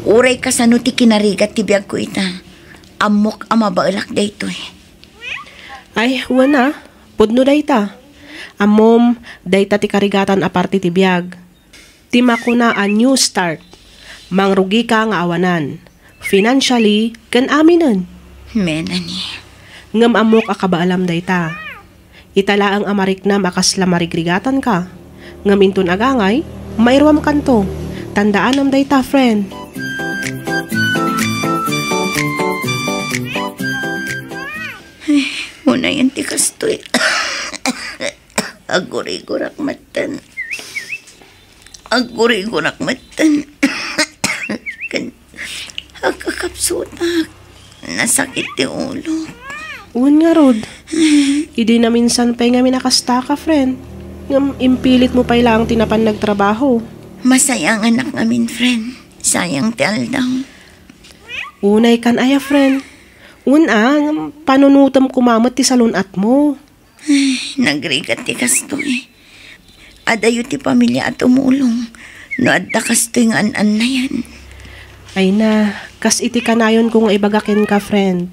Uray kasano ti kinarigat ti biagko ita, ammok a mabaelak daytoy. Ay, wen a, pudno dayta. Ammom, dayta ti karigatan a parte ti biag. Ti makuna a new start. Mangrugika nga awanan. Financially, ken aminen. Melanie. Ngem ammok a kabaelam dayta. Ita laeng a mariknam a kasla marigrigatanka. Ngem inton agangay, mairuamkanto. Tandaanam dayta, friend. Ay, unayen ti kastoy. Agurigurak metten. Agurigurak metten. Ken agkakapsutak. Nasakit ti ulok. Wen ngarud. Idi naminsan pay ngamin a kastaka, friend. Ngem impilitmo pay laeng ti napan nagtrabaho. Masayanganak ngamin, friend. Sayang ti aldaw. Unaykan aya, friend. Wen a, ngem panunotem koma met ti salun-atmo. Ay, nagrigat ti kastoy. Adayo ti pamilya a tumulong no adda kastoy nga an-annayan. Ay na, kas iti kanayonko nga ibaga kenka, friend.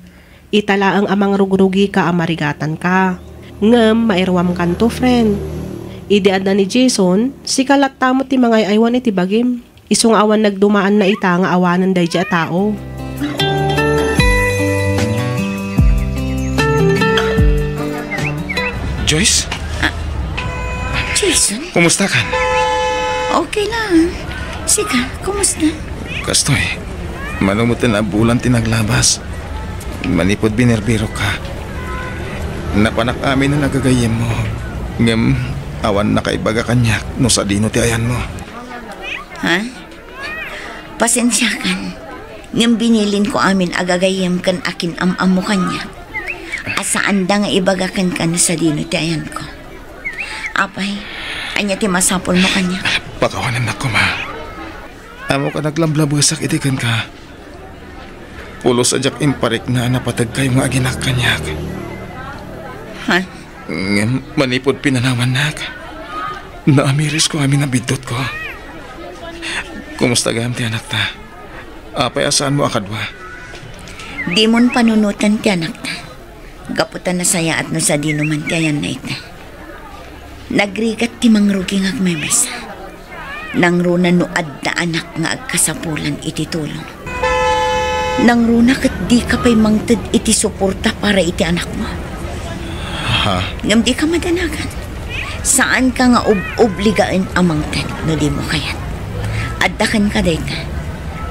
Ita laeng a mangrugrugika a marigatanka. Ngem mairuamkanto, friend. Idi adda ni Jason, sika latta met ti mangay-aywan iti bagim. Isu nga awan nagdumaanna ita nga awanen daydi a tao. Joyce? Ah, Jason? Kumusta kan? Okay lang. Sika, kumusta? Kastoy, mano met a bulan ti naglabas. Manipud binerbero ka. Napanak amin a nagagayyemmo. Ngem, awan nakaibaga kaniak no sadino ti ayanmo. Ha? Pasensiakan, ngem binilinko amin a gagayyem ken akin-am-ammo kaniak a saanda nga ibaga kenka no sadino ti ayanko. Apay, ania ti masapulmo kaniak? Pakawanennak koma. Ammok a naglablabesak iti kenka. Pulos a diak imparikna a napateg kayo nga aginak kaniak. Ha? Ngem manipud pinanawannak, naamirisko amin a biddutko. Kumusta gayam ti anakta? Apay a saanmo a kadua? Dimon panunoten ti anakta. Gapu ta nasayaat no sadino man ti ayanna ita. Nagrigat ti mangrugi nga agmemesa. Nangruna no adda anak nga agkasapulan iti tulong. Nangruna ket dika pay mangted iti suporta para iti anakmo. Ha? Ngem dika madanagan. Saanka nga ob-obligaen a mangted no dimo kayat. Adda kenka dayta.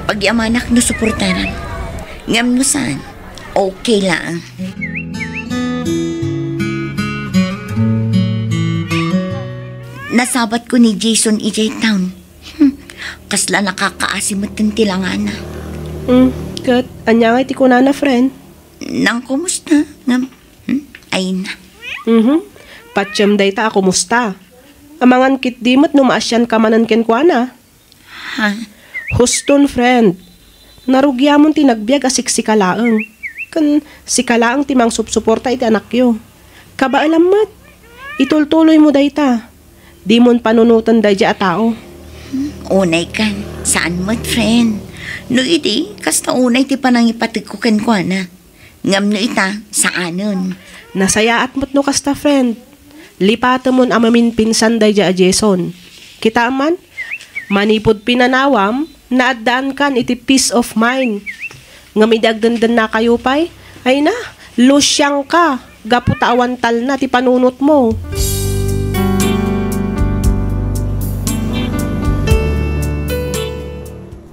Pagyamanak no suportaram. Ngem no saan, okay laeng. Nasabatko ni Jason idiay town. Hmm, kasla nakakaasi metten ti langana. Hmm, ket ania ngay ti kunana, friend? Nangkumusta? Ngem, hmm, ay na. Mhm. Patiem dayta a kumusta. Amangan ketdi met no maasianka manen kenkuana. Ha? Huston, friend. Narugiamon ti nagbiag a siksika laeng. Ken sika laeng ti mangsupsuporta iti anakyo. Kabaelam met. Itultuloymo dayta. Dimon panunoten daydi a tao. Unay kan, saan met, friend. No idi, kasta unay ti panangipategko kenkuana. Ngem no ita, saanen. Nasayaat met no kasta, friend. Lipatemon a maminpinsan daydi a Jason. Kitaem man, manipud pinanawam, naaddaankan iti peace of mind. Ngem idi agdendennakayo pay, ay na, lusiangka, gapu ta awan talna ti panunotmo.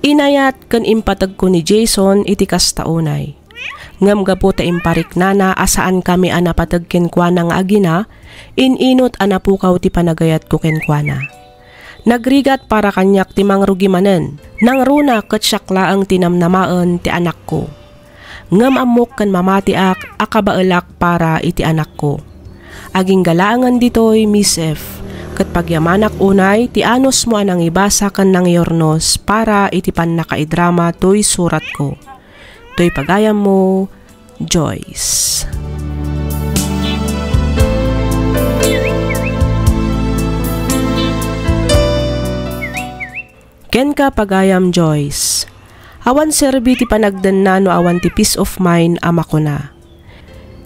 Inayat ken impategko ni Jason iti kasta unay. Ngem gapu ta impariknana a saankami a napateg kenkuana nga agina, in-inot a napukaw ti panagayatko kenkuana. Nagrigat para kaniak ti mangrugi manen. Nangruna ket siak laeng ti namnamaen ti anakko. ngem ammok ken mamatiak a kabaelak para iti anakko. Agingga laengen ditoy, Miss F, ket pagyamanak unay ti anusmo a nangibasa ken nangiurnos para iti pannakaidrama toy suratko. Toy pagayammo, Joyce. Kenka, pagayam Joyce. Awan serbi ti panagdenna no awan ti peace of mind a makuna.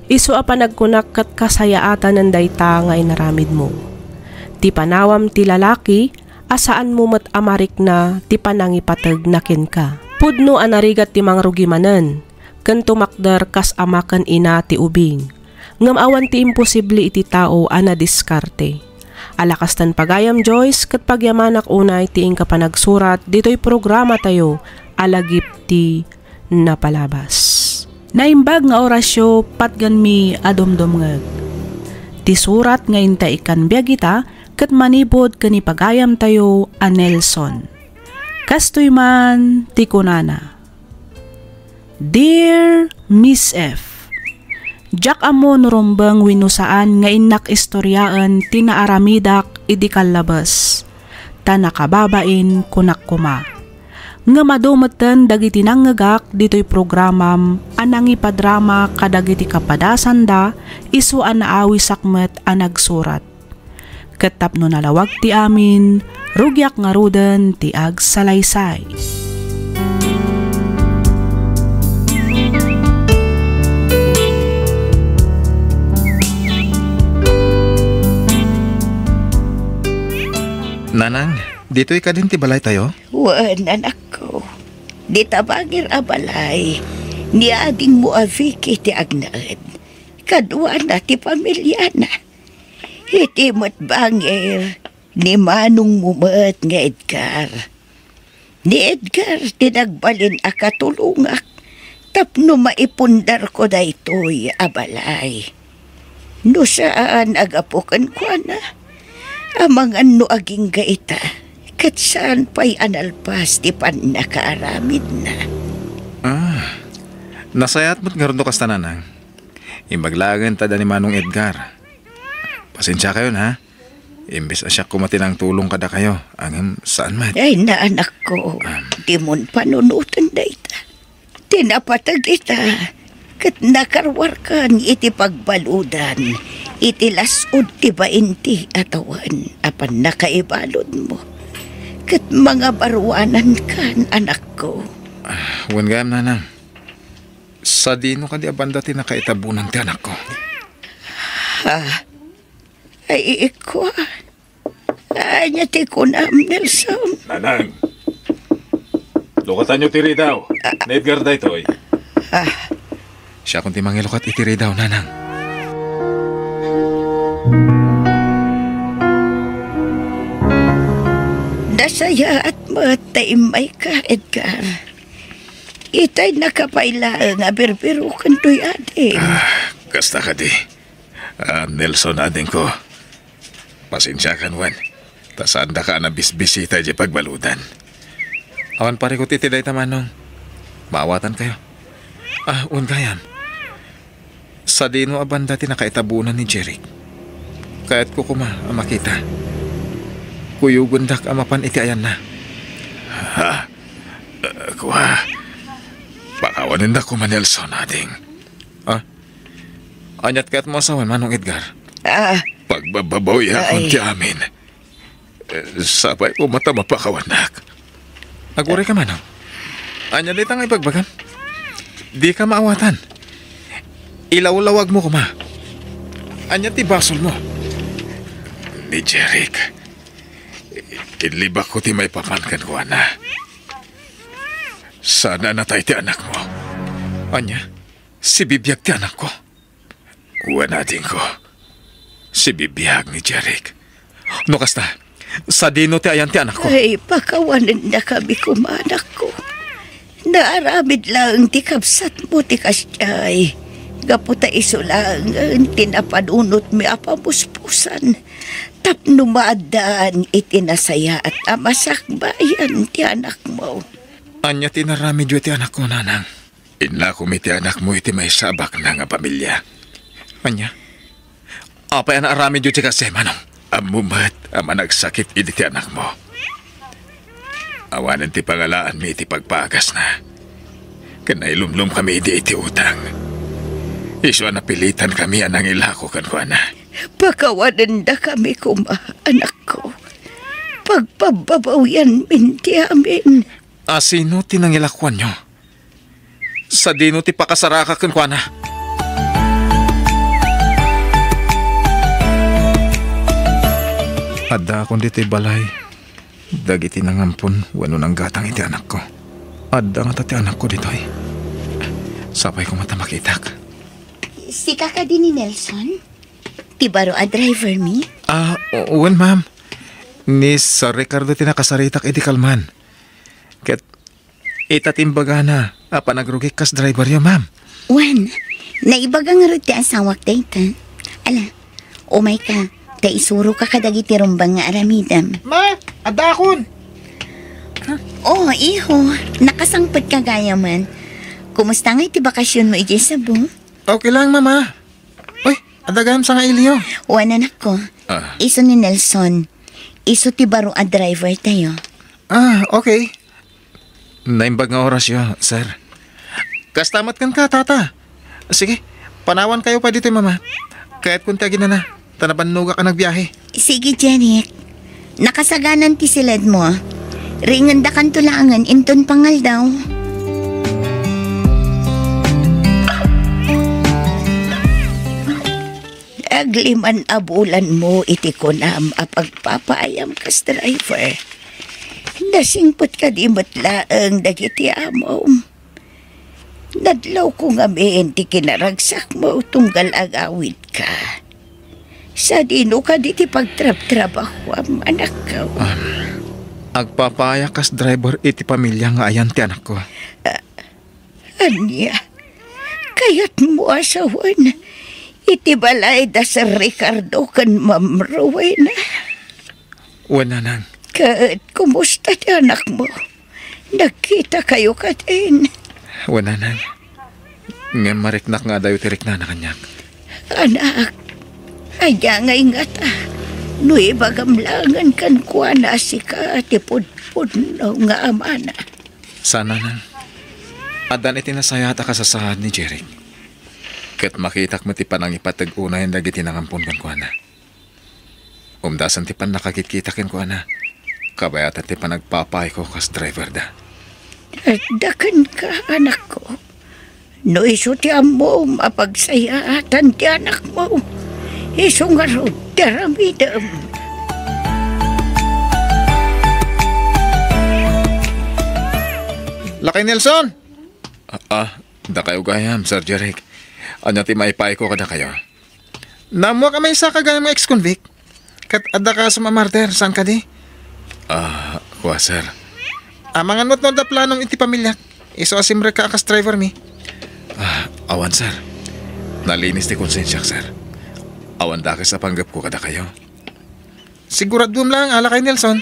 Isu a panagkunak ket kasayaatanen dayta nga inaramidmo. Ti panawam ti lalaki a saanmo met a marikna ti panangipategna kenka. Pudno a narigat ti mangrugi manen, ken tumakder kas ama ken ina ti ubing. Ngem awan ti imposible iti tao a nadiskarte. Ala kastan, pagayam Joyce, ket pagyamanak unay ti inka panagsurat ditoy programatayo a Lagip ti Napalabas. Naimbag nga orasyo, patgenmi a dumdumngeg. Ti surat nga inta ikkan biag ita ket manipud ken ni pagayamtayo a Nelson. Kastoy man ti kunana, Dear Miss F, diak ammo no rumbeng wenno saan nga innak istoriaen ti naaramidak idi kallabes, ta nakababain kunak koma. Ngem adu metten dagiti nangngegak ditoy programam a nangipadrama kadagiti kapadasanda isu a naawisak met a nagsurat. Ket tapno nalawag ti amin, rugiak ngaruden ti agsalaysay. Nanang, ditoy kadin ti balaytayo? Wen, anakko. Dita bangir a balay, ni adingmo a Vicky ti agnaed. Kaduana ti pamiliana. Iti met bangir, ni manongmo met nga Edgar. Ni Edgar ti nagbalin a katulongak tapno maipundarko daytoy a balay. No saan a gapu kenkuana, amangan no agingga ita, ket saan pay a nalpas ti pannakaaramidna. Ah, nasayaat met ngarud no kasta, Nanang. Imbag laengen ta adda ni Manong Edgar. Pasensiakayon, ha? Imbes a siak koma ti nangtulong kadakayo, ngem saan met. Ay, naanakko, um, dimon panunoten dayta. Ti napateg ita, ket nakaruarkan iti pagbaludan, iti las-ud ti bainti a tawen a pannakaibaludmo. Ket mangabaruanankan, anakko. Ah, wen gayam, Nanang. Sadino kadi a banda ti nakaitabunan ti anakko? Ha? Ay, ikua. Ania ti kunam, Nelson? Nanang, lukatanyo ti ridaw. Ah. Ni Edgar daytoy. Ah. Siakon ti mangilukat iti ridaw, Nanang. Nasayaat met ta immayka, Edgar. Itay nakapay laeng a birbiroken toy ading. Ah, kasta kadi. Ah, Nelson, adingko. Pasensiakan wen, ta saandaka a nabisbisita idiay pagbaludan. Awan parikut iti dayta, Manong. Maawatankayo. Ah, wen gayam. Sadino a banda ti nakaitabunan ni Jeric? Kayatko koma a makita. Kuyogendak a mapan iti ayanna. Ha? Eh, kua, pakawanendak koma, Nelson, ading. Ah? Aniat kayatmo a sawen, Manong Edgar? Ah. Pagbababawiakon ti amin. Eh, sapay koma ta mapakawanak. Aguray ka, Manong. Ania dayta nga ibagbagam? Dika maawatan. Ilawlawagmo koma. Ania ti basolmo? Ni Jeric, inlibakko ti maipapan kenkuana. Saan a natay ti anakmo. Ania? Sibibiag ti anakko? Wen, adingko. Sibibiag ni Jeric. No kasta, sadino ti ayan ti anakko? Ay, pakawanennakami koma, anakko. Naaramid laeng ti kabsatmo ti kasdiay. Gapu ta isu laengen ti napanunotmi a pamuspusan tapno maaddaan iti nasayaat a masakbayan ti anakmo. Ania ti inaramidyo iti anakko, Nanang? Inlakom iti anakmo iti maysa a baknang a pamilia. Ania? Apay a naaramidyo ti kasdiay, Manong? Ammom met a managsakit idi ti anakmo. Awanen ti pangalaanmi iti pagpaagasna. Ken nailumlomkami idi iti utang. Isu a napilitankami a nangilako kenkuana. Pakawanendakami koma, anakko. Pagpabbabawianmin ti amin. A sino ti nangilakuanyo? Sadino ti pakasaraka kenkuana? Addaakon ditoy balay dagiti nangampon wenno nanggatang iti anakko. Adda ngata ti anakko ditoy. Sapay koma ta makitak. Sika kadi ni Nelson? Ti baro a driver mi? Ah, o-, wen, ma'am. Ni Sir Ricardo ti nakasaritak idi kalman. Ket ita ti imbagana a panagrugik kas driveryo, ma'am. Wen, naibaga ngarud ti asawak dayta. Ala, umayka, ta isuroka kadagiti rumbeng nga aramidem. Ma, addaakon. Oh, iho, nakasangpetka gayamen. Kumusta ngay ti bakasionmo idiay Cebu? Okay lang, mama. Uy, adda gayam sangailyo. Wen, anakko. Ah. Isu ni Nelson. Isu ti baro a driver tayo. Ah, okay. Naimbag nga orasyo, sir. Kasta met kenka, tata. Sige, panawankayo pay ditoy, mama. Kayatkon ti aginana, ta nabannogak a nagbiahe. Sige, Jeric. Nakasaganan ti siledmo. Ringendakanto laengen inton pangaldaw. Agliman a bulanmo iti kunam a pagpapaayam kas driver. Nasingpet kadi met laeng dagiti amom. Nadlawko ngamin ti kinaragsakmo tunggal agawidka. Sadino kadi ti pagtrabtrabahuam, anakko? Ah, agpapaayak kas driver iti pamilya nga ayan ti anakko. Ah, ania? Kayatmo a sawen iti balay da Sir Ricardo ken Ma'am Rowena? Wen, nanang. Ket kumusta ti anakmo? Nagkitakayo kadin? Wen, nanang. Ngem mariknak nga adayo ti riknana kaniak. Anak, ania nga ingata? No ibagam laengen kenkuana a sika ti pudpudno nga amana. Saan, nanang. Addan iti nasayaat a kasasaad ni Jeric. Ket makitak met ti panangipateg unay dagiti nangampon kenkuana. Umdasen ti pannakakitkita kenkuana. Kabayatan ti panagpapaayko kas driverda. Adda kenka, anakko. No isu ti ammom a pagsayaatan ti anakmo, isu ngarud ti aramidem. Lakay Nelson! Ah, ah, dakayo gayam, Sir Jeric. Ania ti maipaayko kadakayo? Naammoak a maysa ka gayam nga ex-convict. Ket adda kasom a murder, saan kadi? Ah, kua, sir. Amangan met no adda planom iti pamiliak. Isu a simrekka a kas driver mi. Ah, awan, sir. Nalinis ti konsensiak, sir. Awan dakes a panggepko kadakayo. Siguraduem laeng, lakay Nelson.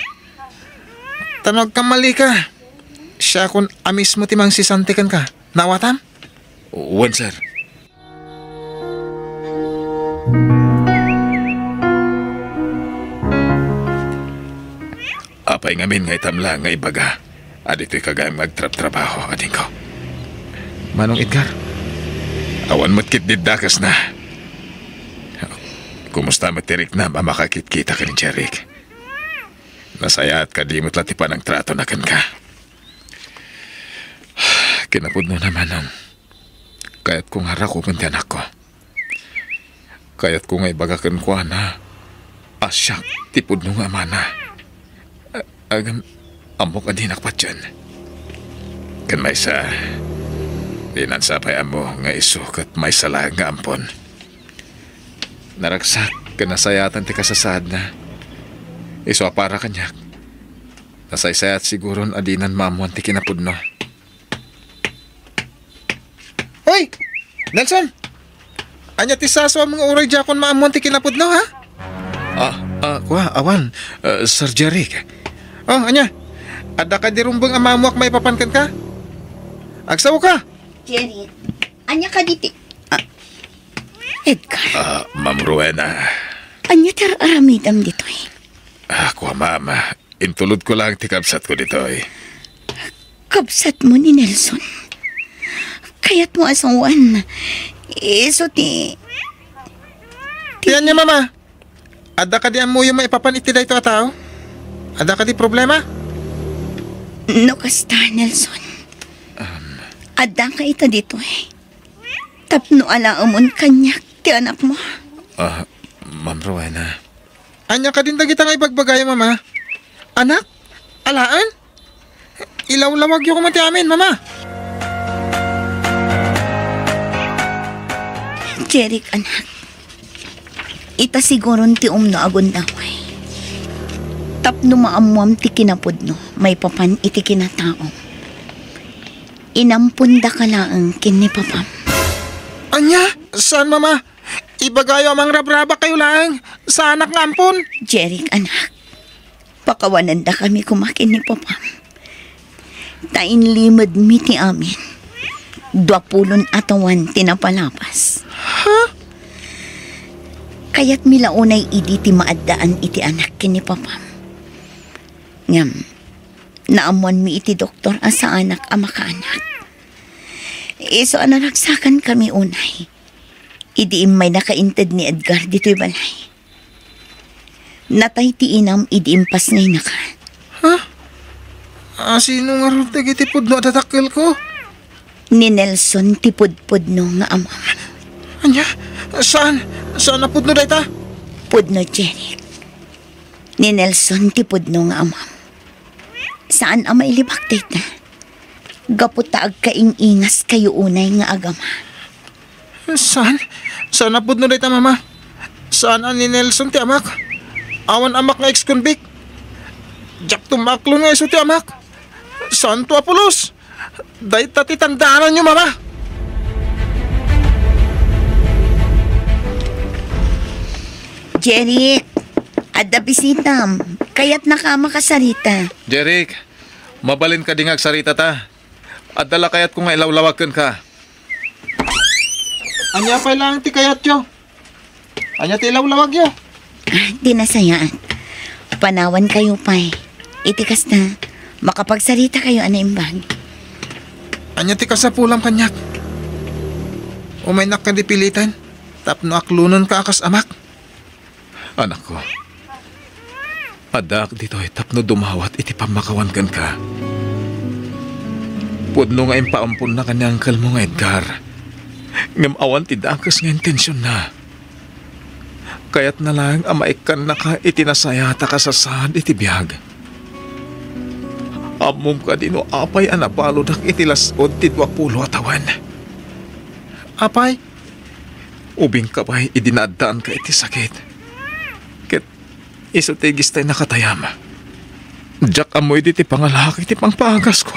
Ta no agkammalika, siakon a mismo ti mangsisanti kenka. Naawatam? Wen, sir. Apay ngamin nga itam laeng nga ibaga a ditoyka gayam nga agtrabtrabaho, adingko? Manong Edgar? Awan met ketdi dakesna. Kumusta met ti riknam a makakitkita ken ni Jeric? Nasayaat kadi met la ti panagtratona kenka? Kinapudnona, Manong. Kayatko nga rakupen ti anakko. Kayatko nga ibaga kenkuana a siak ti pudno nga amana. A-, agam-, ammok a dinak patien. Ken maysa, dinan sa pay ammo nga isu ket maysa laeng nga ampon. Naragsak ken nasayaatan ti kasasaadna. Isu a para kaniak, nasaysayaat siguron a dinan maammuan ti kinapudno. Hoy! Nelson! Ania ti sasuam nga uray diakon maammuan ti kinapudno, ha? Ah, ah, kua, awan, ah, Sir Jeric. Oh, ania? Adda kadi rumbeng a maammuak maipapan kenka? Agsaoka! Jerry, ania kadi ti... Ah, Edgar. Ah, Ma'am Rowena. Ania ti ar-aramidem ditoy? Ah, kua, ma'am. Intulodko lang ti kabsatko ditoy. Kabsatmo ni Nelson? Kayatmo a sawen? Isu ti... Ti ania, mama? Adda kadi ammom maipapan iti daytoy a tao? Adda kadi problema? No kasta, Nelson. Um. Adda ka ita ditoy. Tapno alaemon kaniak ti anakmo. Ah, Ma'am Rowena. Ania kadin dagita nga ibagbagayam, mama? Anak? Alaen? Ilawlawagyo koma ti amin, mama. Jeric, anak. Ita siguron ti umno a gundaway. Tapno maammoam ti kinapudno maipapan iti kinataom. Inampondaka laeng ken ni papam. Ania? Saan, mama? Ibagayo a mangrabrabakayo laeng. Saanak nga ampon. Jeric, anak. Pakawanendakami koma ken ni papam. Ta inlimedmi ti amin. Dua pulon a tawen ti napalabas. Ha? Kayatmi la unay idi ti maaddaan iti anak ken ni papam. Ngem, naammoanmi iti doktor a saanak a makaanak. Isu a naragsakankami unay. Idi immaynaka inted ni Edgar ditoy balay. Natay ti inam idi impasngaynaka. Ha? A, sino ngarud dagiti pudno a dadakkelko? Ni Nelson ti pudpudno nga amam. Ania? Saan? Saan a pudno dayta? Pudno, Jeric. Ni Nelson ti pudno nga amam. Saan a mailibak dayta? Gapu ta agkaing-ingaskayo unay nga agama. Saan? Saan a pudno dayta, mama? Saan a ni Nelson ti amak? Awan amak nga ex-convict. Diakto maaklon nga isu ti amak. Santo a pulos! Dayta ti tandaananyo, mama! Jeric, adda bisitam. Kayatnaka a makasarita. Jeric, mabalin kadi nga agsaritata? Adda la kayatko nga ilawlawag kenka. Ania pay laeng ti kayatyo? Ania ti ilawlawagyo? Ah, di nasayaat. Panawankayo pay. Iti kasta, makapagsaritakayo a naimbag. Ania ti kasapulam kaniak? Umaynak kadi piliten tapno aklonenka a kas amak? Anakko, addaak ditoy tapno dumawat iti pammakawan kenka. Pudno nga impaamponnaka ni angkelmo nga Edgar, ngem awan ti dakes nga intensionna. Kayatna laeng a maikkannaka iti nasayaat a kasasaad iti biag. Ammom kadi no apay a nabaludak iti las-ud ti duapulo a tawen? Apay? Ubingka pay idi naaddaanka iti sakit. Ket isu ti igis tay nakatayam. Diak ammo idi ti pangalaak iti pangpaagasko.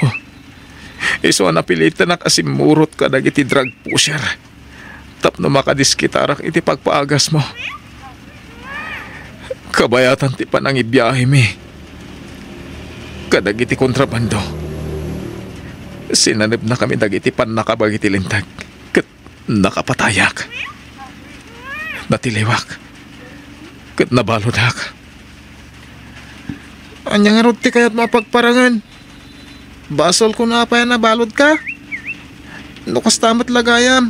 Isu a napilitenak a simmurot kadagiti drug pusher tapno makadiskitarak iti pagpaagasmo. Kabayatan ti panangibiahemi kadagiti kontrabando, sinanebnakami dagiti pannakabag iti linteg ket nakapatayak. Natiliwak ket nabaludak. Ania ngarud ti kayatmo a pagparangen? Basolko no apay a nabaludka? No kasta met la gayam,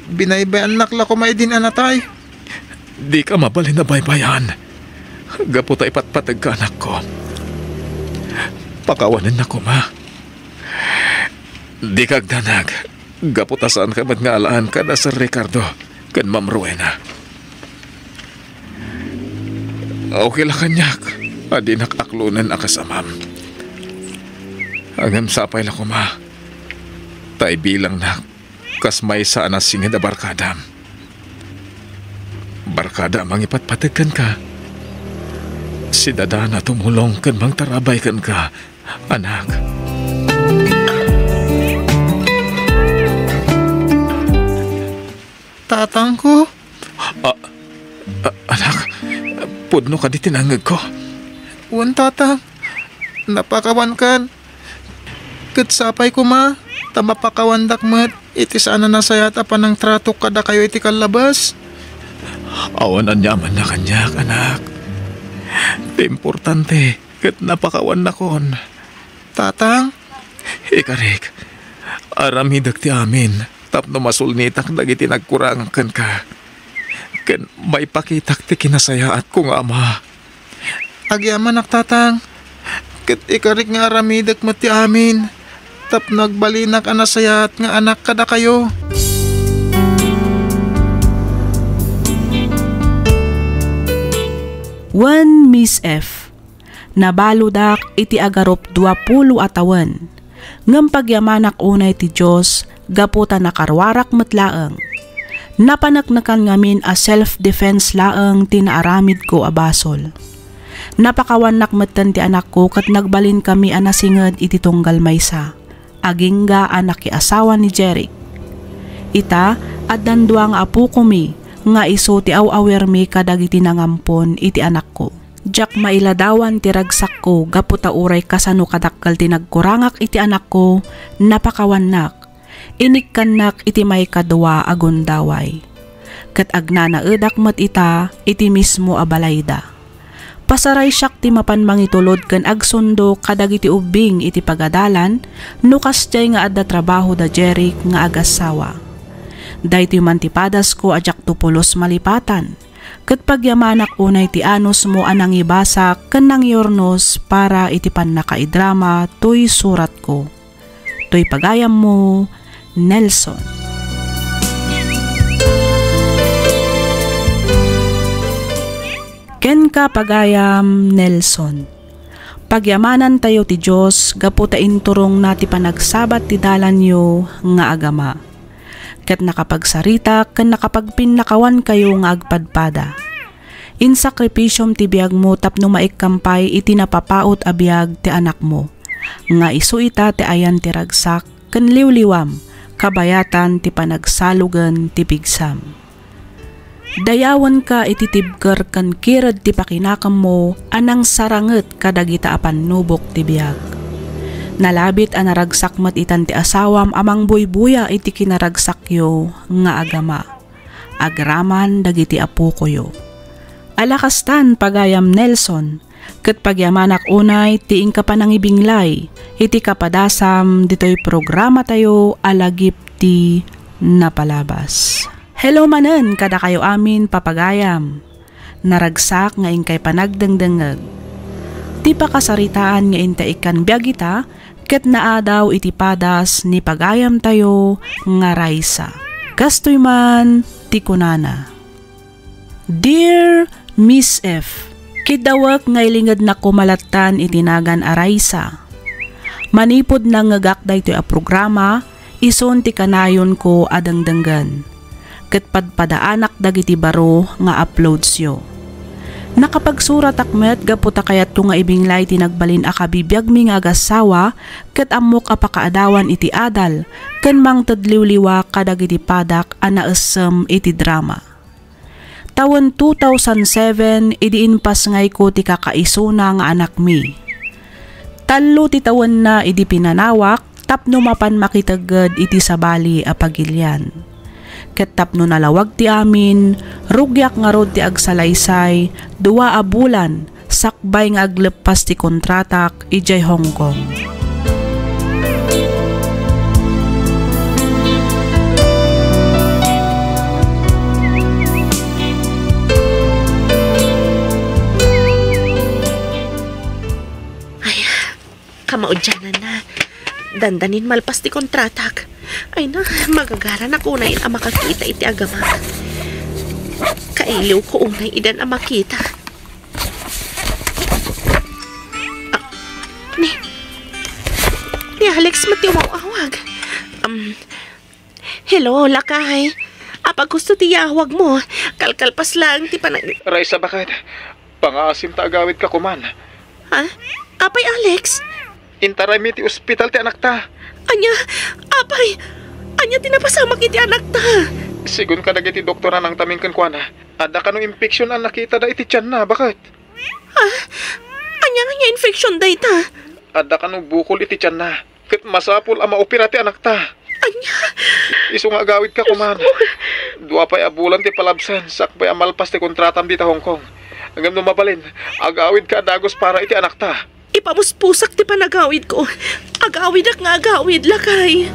binaybay-annak la koma idin a natay. Dika mabalin a baybay-an gapu ta ipatpategka, anakko. Pakawanennak koma. Dika agdanag gapu ta saanka met nga alaen kada Sir Ricardo ken Ma'am Rowena. Okay la kaniak a dinak aklonen a kas amam. Ngem sapay la koma ta ibilangnak kas maysa a nasinged a barkadam. Barkada a mangipatpateg kenka. Sidadaan a tumulong ken mangtarabay kenka, anak. Tatangko? A, a, anak, pudno kadi ti nangngegko? Wen, tatang. Napakawankan. Ket sapay koma ta mapakawandak met iti saan a nasayaat a panangtratok kadakayo iti kallabas. Awan aniamanna kaniak, anak. Ti importante, ket napakawannakon. Tatang? Ikarik, aramidek ti amin tapno masulnitak dagiti nagkurangak kenka, ken maipakitak ti kinasayaatko nga ama. Agyamanak, Tatang, ket ikarik nga aramidek met ti amin tapno agbalinak a nasayaat nga anak kadakayo. Wen Miss F. Nabaludak iti agarup duapulo a tawen, ngem pagyamanak unay ti Dios gapu ta nakaruarak met laeng. Napaneknekan ngamin a self-defense laeng ti naaramidko a basol. Napakawannak metten ti anakko ket nagbalinkami a nasinged iti tunggal maysa. Agingga a nakiasawa ni Jeric. Ita, addan dua nga apokomi nga isu ti aw-awirmi kadagiti nangampon iti anakko. Diak mailadawan ti ragsakko gapu ta uray kasano kadakkel ti nagkurangak iti anakko, napakawannak. Inikkannak iti maikadua a gundaway. Ket agnanaedak met ita iti mismo a balayda. Pasaraysiak ti mapan mangitulod ken agsundo kadagiti ubbing iti pagadalan no kasdiay nga adda trabaho da Jeric nga agassawa. Daytoy man ti padasko a diakto pulos malipatan, ket pagyamanak unay ti anusmo a nangibasak ken nangiurnos para iti pannakaidrama toy suratko. Toy pagayammo, Nelson. Kenka, pagayam Nelson. Pagyamanantayo ti Dios gapu ta inturongna ti panagsabat ti dalanyo nga agama. Ket nakapagsaritak ken nakapagpinnakawankayo nga agpadpada. Insakripisiom ti biagmo tapno maikkan pay iti napapaut a biag ti anakmo, nga isu ita ti ayan ti ragsak ken liwliwam, kabayatan ti panagsalogen ti pigsam. Dayawenka iti tibker ken kired ti pakinakemmo a nangsaranget kadagita a pannubok ti biag. Nalabit a naragsak met itan ti asawam a mangbuybuya iti kinaragsakyo nga agama. Agraman dagiti apokoyo. Ala kastan, pagayam Nelson, ket pagyamanak unay ti inka panangibinglay iti kapadasam ditoy programatayo a Lagip ti Napalabas. Hello manen kadakayo amin, papagayam. Naragsak nga inkay panagdengdengngeg. Ti pakasaritaan nga inta ikkan biag ita ket naadaw iti padas ni pagayamtayo nga Raisa. Kastoy man ti kunana, "Dear Miss F, kiddawek nga ilingednakko malattan iti nagan a Raisa. Manipud nangngegak daytoy a programa, isun ti kanayonko a dengdenggen. Ket padpadaanak dagiti baro nga uploadsyo. Nakapagsuratak met gapu ta kayatko nga ibinglay ti nagbalin a kabibiagmi nga agassawa ket ammok a pakaadawan iti adal ken mangted liwliwa kadagiti padak a naessem iti drama." Tawen two thousand seven idi impasngayko ti kakaisuna nga anakmi. Tallo ti tawenna idi pinanawak tapno mapan makitegged iti sabali a pagilian. Ket tapno nalawag ti amin, rugiak ngarud ti agsalaysay dua a bulan sakbay nga agleppas ti kontratak idiay Hong Kong. Ay, kamaudiananna. Dandanin malpas ti kontratak. Ay na, magagaranak unay a makakita iti agamak. Kailiwko unay idan a makita. Ah, ni, ni Alex met ti umaw-awag. Um, hello, lakay. Apag husto ti yawagmo. Kalkalpas lang ti panag- Raisa, baket? Pangaasim ta agawidka koman. Ha? Apay, Alex? Intaraymi ti ospital ti anakta. Ania? Apay? Ania ti napasamak iti anakta? Sigun kadagiti doktor a nangtaming kenkuana, adda kano infection a nakitada iti tianna, baket? Ha? Ania nga infection dayta? Adda kano bukol iti tianna. Ket masapul a maopera ti anakta. Ania? Isu nga agawidka koman. Dua pay a bulan ti palabsan sakbay a malpas ti kontratam dita Hong Kong. Ngem no mabalin, agawidka a dagus para iti anakta. Ipamuspusak ti panagawidko. Agawidak nga agawid, lakay.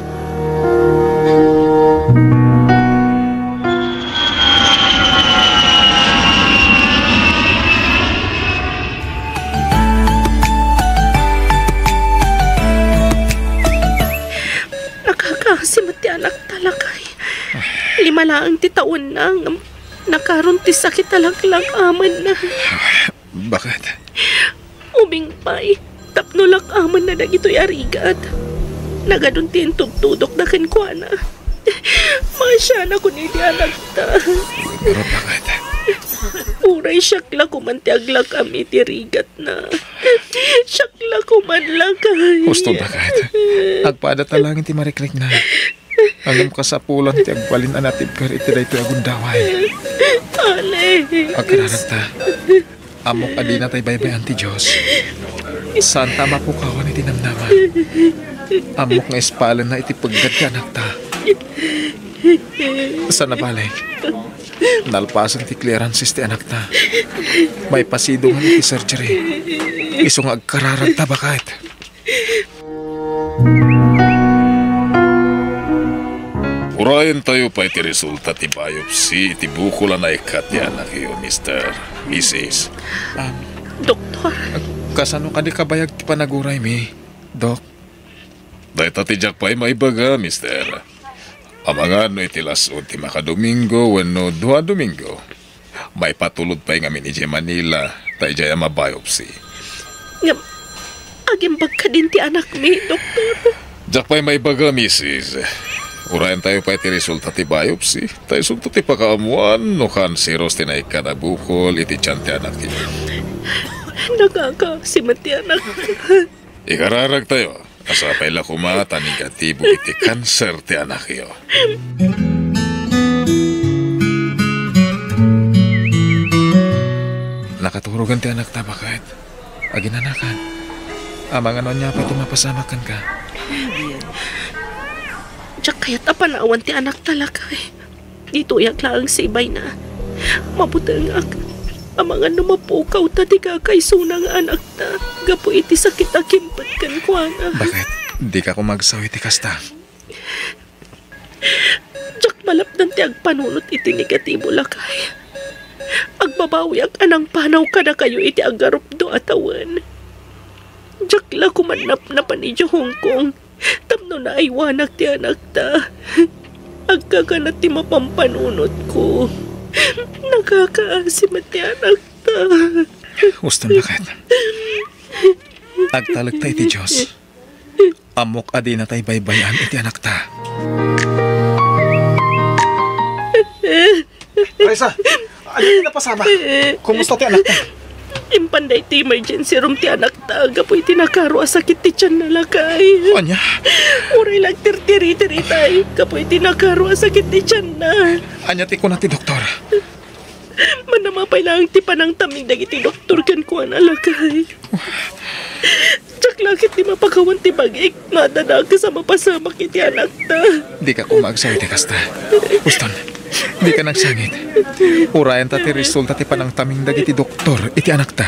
Nakakaasi met ti anakta, lakay. Lima laeng ti taonna, ngem nakaron ti sakit a laklak-amanna. Bakit? Ubing pay, tapno lak-amanna dagitoy a rigat. Nagadun ti intudtudokda kenkuana. Maasianakon iti anakta. Pero bakit? Uray siak la koman ti aglak-am iti rigatna. Siak la koman, lakay. Husto, bakit? Agpada ta laeng iti marikrikna. Ngem kasapulan ti agbalin a natibker iti daytoy a gundaway. Alex. Agkararagta. Ammok a dinatay baybay-an ti Dios. Saanta a mapukawan iti namnama. Ammok nga ispalenna iti peggad ti anakta. Sa nabali, nalpasen ti clearances ti anakta. Maipasidongan iti surgery. Isu nga agkararagta, bakit? Urayentayo pay ti resulta ti biopsy iti bukol a naikkat ti anakyo, Mister, Missus. Ah, Doktor. Kasano kadi kabayag ti panaguraymi, Dok? Dayta ti diak pay maibaga, Mister. Amangan no iti las-ud ti makadomingo wenno dua a domingo, maipatulod pay ngamin idiay Manila ta idiay a mabiopsy. Ngem, agimbag kadin ti anakmi, Doktor. Diak pay maibaga, Misis. Urayentayo pay ti resulta ti biopsy, ta isunto ti pakaammoan no kanseros ti naikkat a bukol iti tiyan ti anakyo. Nakakaasi met ti anak. Ikararagtayo. Sapay la koma ta negatibo iti kanser ti anakyo. Nakaturogen ti anakta, baket. Aginanakan. Amangan no ania pay ti mapasamak kenka. Diak kayat a panawan ti anakta, lakay. Ditoyak laeng sibayna. Mabutengak. Amangan no mapukawta ti kakaisuna nga anakta gapu iti sakit a kimpet kenkuana. Baket, dika koma agsaw iti kasta? Diak malapdan ti agpanunot iti negatibo, lakay. Agbabawiak a nangpanaw kadakayo iti agarupdo a tawen. Diak la koma napnapan idiay Hong Kong. Tapno naaywanak ti anakta. Agkakanat ti mapampanunotko. Nakakaasi met ti anakta. Uston, baket. Agtalekta iti Dios. Ammok a dinatay baybay-an iti anakta. Raisa, ania ti napasamak? Kumusta ti anakta? Impanda iti emergency room ti anakta gapu iti nakaro a sakit ti tianna, lakay. Ania? Uray la agtirtiritir itay gapu iti nakaro a sakit ti tianna. Ania ti kuna ti doktor? Manamapay laeng ti panangtaming dagiti doktor kenkuana, lakay. Diak la ketdi mapakawan ti bagik no adda dakes a mapasamak iti anakta. Dika koma agsaw iti kasta. Uston, dika nagsangit. Urayenta ti resulta ti panangtaming dagiti doktor iti anakta.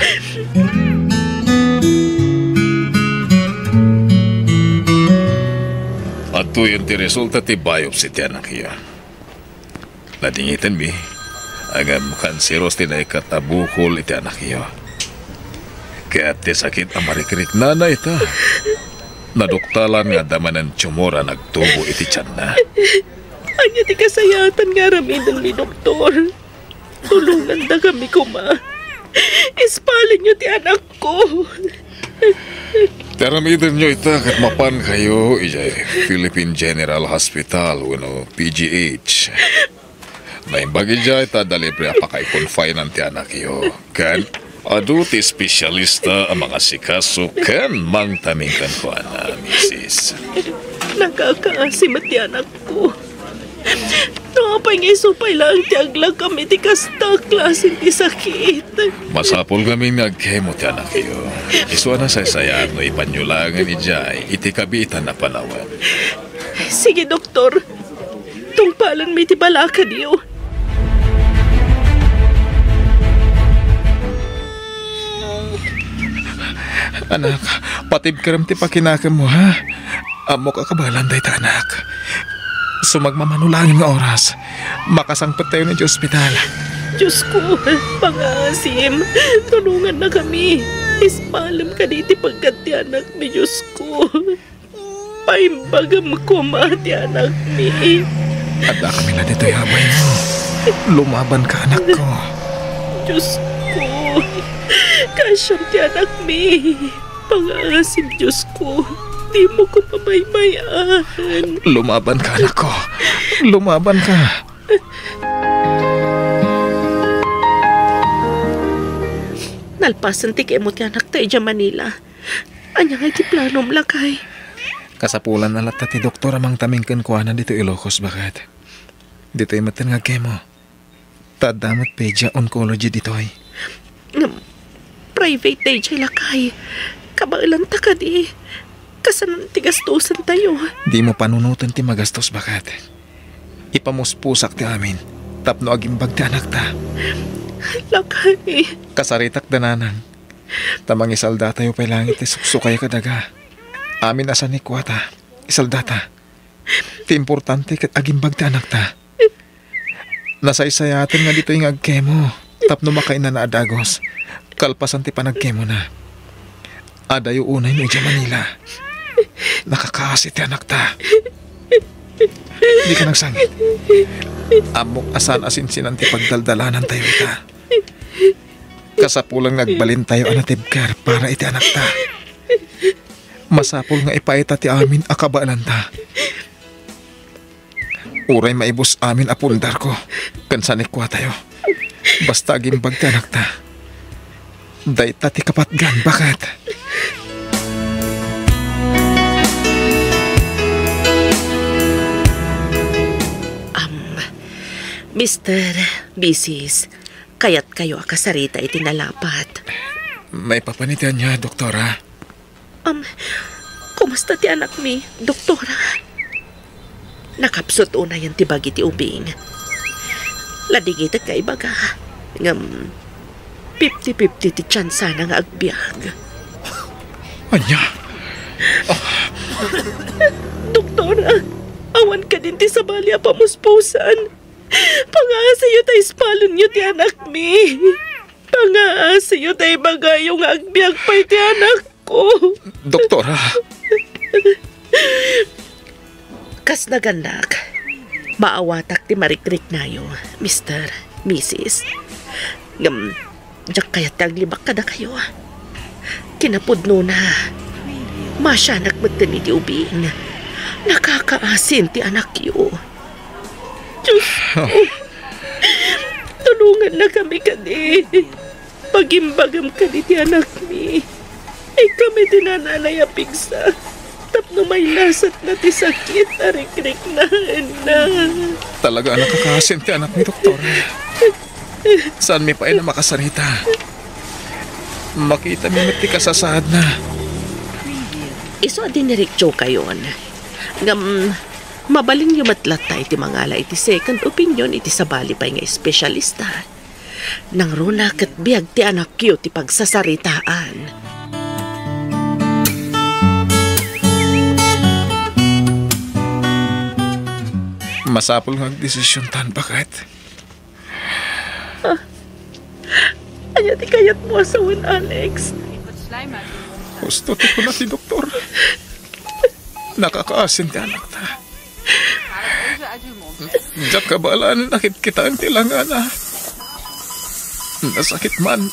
Adtoyen ti resulta ti biopsy ti anakyo. Nadingitenmi, ngem kanseros ti naikkat a bukol iti anakyo. Ket ti sakit a marikriknana ita, naduktalan nga adda manen tumor a nagtubo iti tianna. Ania ti kasayaatan nga aramidenmi, doktor? Tulongandakami koma. Ispalenyo ti anakko. Ti aramidenyo ita ket mapankayo idiay Philippine General Hospital wenno P G H. Naimbag idiay ta adda libre a pakaikonfinan ti anakyo. Ken adu ti espesyalista a mangasikaso ken mangtaming kenkuana, misis. Nakakaasi met ti anakko. No Apay nga isu pay laeng ti aglakam iti kasta a klase ti sakit? Masapul ngamin nga agkemo ti anakyo. Isu a nasaysayaat no ipanyo laengen idiay iti kabiitan a panawen. Sige, doktor. Tungpalenmi ti balakadyo. Anak, patibkerem ti pakinakemmo, ha? Ammok a kabaelan dayta, anak. Sumagmamano laeng nga oras, makasangpettayon iti ospital. Diosko, pangaasim, tulongannakami. Ispalem kadi iti pagkat ti anakmi, Diosko. Paimbagem koma ti anakmi. Addakami la ditoy, abaymo. Lumabanka, anakko. Diosko, kaasiam ti anakmi. Pangaasim, Diosko, dimo koma baybay-an. Lumabanka, anakko. Lumabanka. Nalpasen ti kemo ti anakta idiay Manila. Ania ngay ti planom, lakay? Kasapulanna latta ti doktor a mangtaming kenkuana ditoy Ilocos, baket. Ditoy metten nga agkemo. Ta adda met pedia oncology ditoy. Ngem, private daydiay, lakay. Kabaelanta kadi. Kasano ti gastusantayo? Dimo panunoten ti magastos, baket. Ipamuspusak ti amin tapno agimbag ti anakta. Lakay. Kasaritak da nanang. Ta mangisaldatayo pay laeng iti suksukay kadaga. Amin a sanikuata, isaldata. Ti importante ket agimbag ti anakta. Nasaysayaaten nga ditoy nga agkemo tapno makainana a dagus kalpasan ti panagkemona. Adayo unay no idiay Manila. Nakakaasi ti anakta. Dika nagsangit. Ammok a saan a sinsinan ti pagdaldalanantayo ita. Kasapulan nga agbalintayo a natibker para iti anakta. Masapul nga ipaita ti amin a kabaelanta. Uray maibus amin a pundarko ken sanikuatayo. Basta agimbag ti anakta. Dayta ti kapatgan, baket. Am, Mister, Missus, kayatkayo a kasarita iti nalapat? Maipapan iti ania, doktora? Am, kumusta ti anakmi, doktora? Nakapsut unayen ti bagi ti ubing. Ladingitek nga ibaga, ngem fifty fifty ti tiansana nga agbiag. Ania? Doktora, awan kadin ti sabali a pamuspusan. Pangaasiyo ta ispalenyo ti anakmi. Pangaasiyo ta ibagayo nga agbiag pay ti anakko. Doktora. Kas nagannak, maawatak ti marikriknayo, Mister, Missus. Ngem, diak kayat ti aglibak kadakayo. Kinapudnona, masianak metten iti ubing. Nakakaasin ti anakyo. Diosko, tulongannakami kadi. Pagimbagam kadi ti anakmi. Ikkami ti nananay a pigsa tapno mailasatna ti sakit a rikriknaenna. Talaga a nakakaasin ti anakmi, doktora. Saanmi pay a makasarita. Makitami met ti kasasaadna. Isu a diniretsokayon. Ngem, mabalinyo met latta iti mangala iti second opinion iti sabali pay nga espesyalista. Nangruna ket biag ti anakyo ti pagsasaritaan. Masapul nga agdesisiontan, baket. Ah, ania ti kayatmo a sawen, Alex? Husto ti kuna ti doktor. Nakakaasin ti anakta. Diak kabaelan a kitkitaen ti langana. Nasakit man.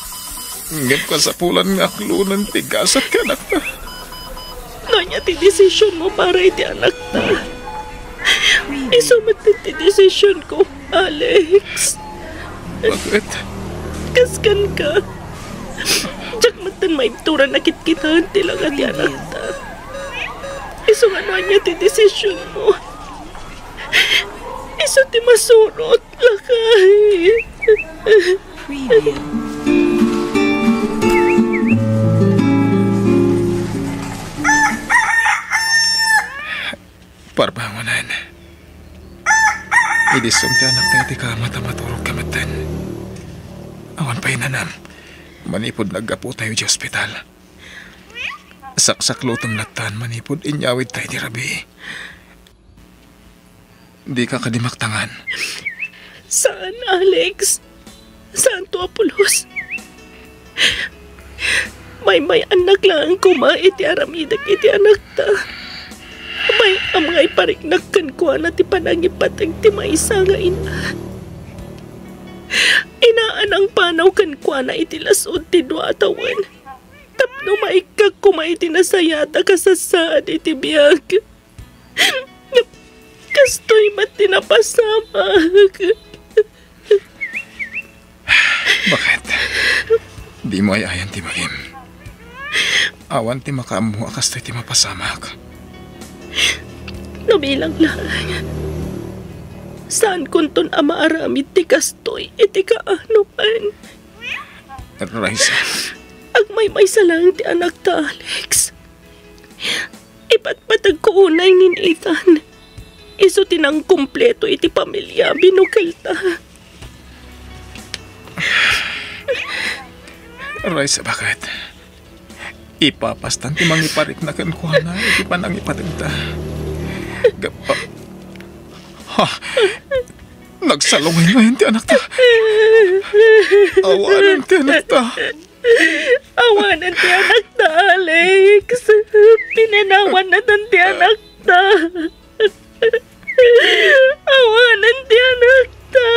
Ngem kasapulan nga aklonen ti gasat ti anakta. No ania ti desisionmo para iti anakta? Isu met ti desisionko, Alex. Baket? Kaskan ka. Diak metten maibturan a kitkitaen ti langa ti anakta. Isu nga no ania ti desisionmo, Isu ti masurot, lakay. Parbangonan. Idi isu ti anakta iti kama ta maturogka metten. Awan pay nanam. Manipud naggaputayo iti ospital. Saksaklutem lattan manipud inyawidta iti rabii. Dika kadi maktangan. Saan, Alex. Saanto a pulos. Maymay-annak laeng koma iti aramidek iti anakta. Maymay-am nga ipariknak kenkuana ti panangipateg ti maysa nga ina. Inaanak panaw kenkuana iti las-ud ti dua a tawen. Tapno maikkak koma iti nasayaat a kasasaan iti biag. Kastoy met ti napasamak. Baket? Dimo ay-ayan ti bagim. Awan ti makaammo a kastoy ti mapasamak. No bilang laeng, saankonton a maaramid ti kastoy iti kaanoan. Raisa. Agmaymaysa laeng ti anakta, Alex. Ipatpategko unay ni Nathan. Isu ti nangkumpleto iti pamilia, binukelta. Raisa, baket? Ipapastan ti mangiparikna kenkuana iti panangipateg ta. Gap-, ah, ha? Nagsalungay ngayon ti anakta. Awanen ti anakta. Awanen ti anakta, Alex. Pinanawan na tan ti anakta. Awanen ti anakta.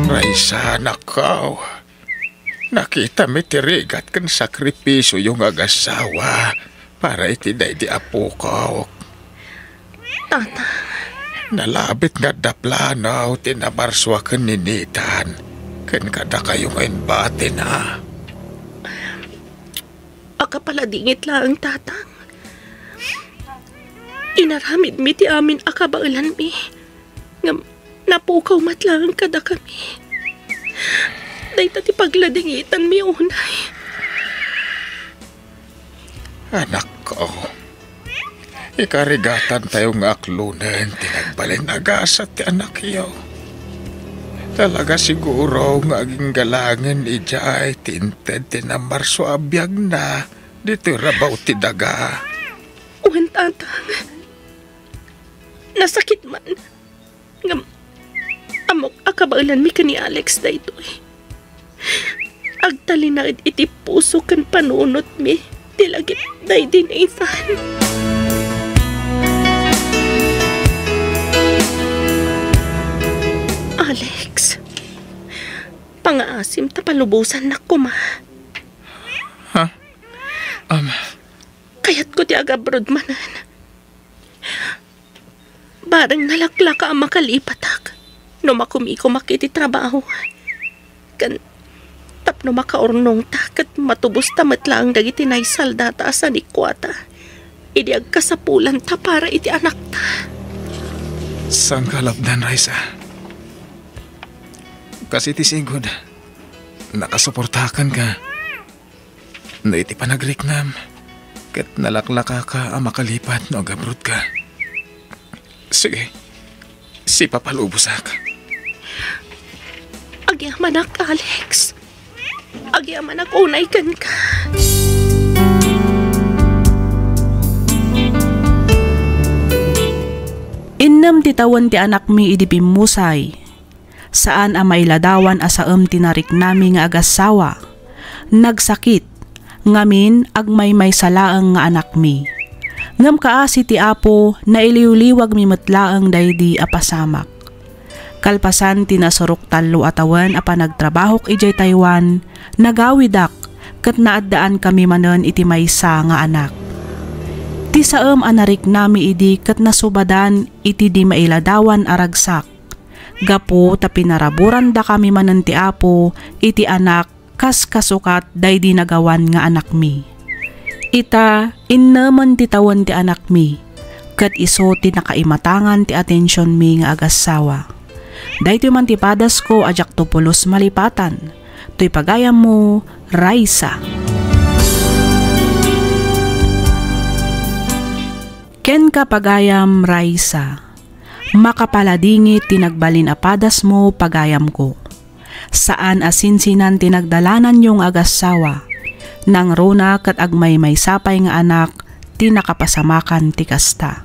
Raisa, anakko. Nakitam iti rigat ken sakripisioyo nga agassawa para iti daydi apokok. Tata. Nalabit nga adda plano ti namarsua ken ni Nathan ken kadakayo nga imbatina. Akapaladingit laeng, Tatang. Inaramidmi ti amin a kabaelanmi. Ngem napukaw met laeng kadakami. Dayta ti pagladingitanmi unay. Anakko, ikarigatantayo nga aklonen ti nagbalin a gasat ti anakyo. Talaga siguro nga aginggalangen idiay ti inted ti namarsua a biagna ditoy rabaw ti daga. Wen, Tatang. Nasakit man. Ngem, ammok a kabaelanmi ken ni Alex daytoy. Agtalinaed iti puso ken panunotmi ti lagip daydi Nathan. Alex, pangaasim ta palubosannak koma. Ha? Am. Kayatko ti agabrod manen. Bareng nalaklaka a makalipatak no makumikomak iti trabaho. Ken tapno makaurnongta ket matubosta met laeng dagiti naisaldata a sanikuata idi agkasapulanta para iti anakta. Saan ka alabdan, Raisa. Kas iti sigud, nakasuportakan ka. No iti panagriknam, ket nalaklakaka a makalipat no agabrodka. Sige, sipapalubosak. Agyamanak, Alex. Agyamanak unay kenka. Innem ti tawen ti anakmi idi pimmusay. Saan a mailadawan a saem ti nariknami nga agassawa. Nagsakit, ngamin agmaymaysa laeng nga anakmi. Ngem kaasi ti Apo, nailiwliwagmi met laeng daydi a pasamak. Kalpasan ti nasurok tallo a tawen a panagtrabahok idiay Taiwan, nagawidak ket naaddaankami manen iti maysa nga anak. Ti saem a nariknami idi ket nasubadan iti di mailadawan a ragsak, gapu ta pinaraburandakami manen ti Apo iti Anak kas kasukat daydi nagawan nga anakmi. Ita, innemen ti tawen ti anakmi, ket isu ti nakaimatangan ti atensionmi nga agassawa. Daytoy man ti padasko a diakto pulos malipatan. Toy pagayammo, Raisa. Kenka, pagayam Raisa, makapaladingit ti nagbalin a padasmo, pagayamko. Saan a sinsinan ti nagdalananyo nga agassawa. Nangruna ket agmaymaysa pay nga anak ti nakapasamakan ti kasta.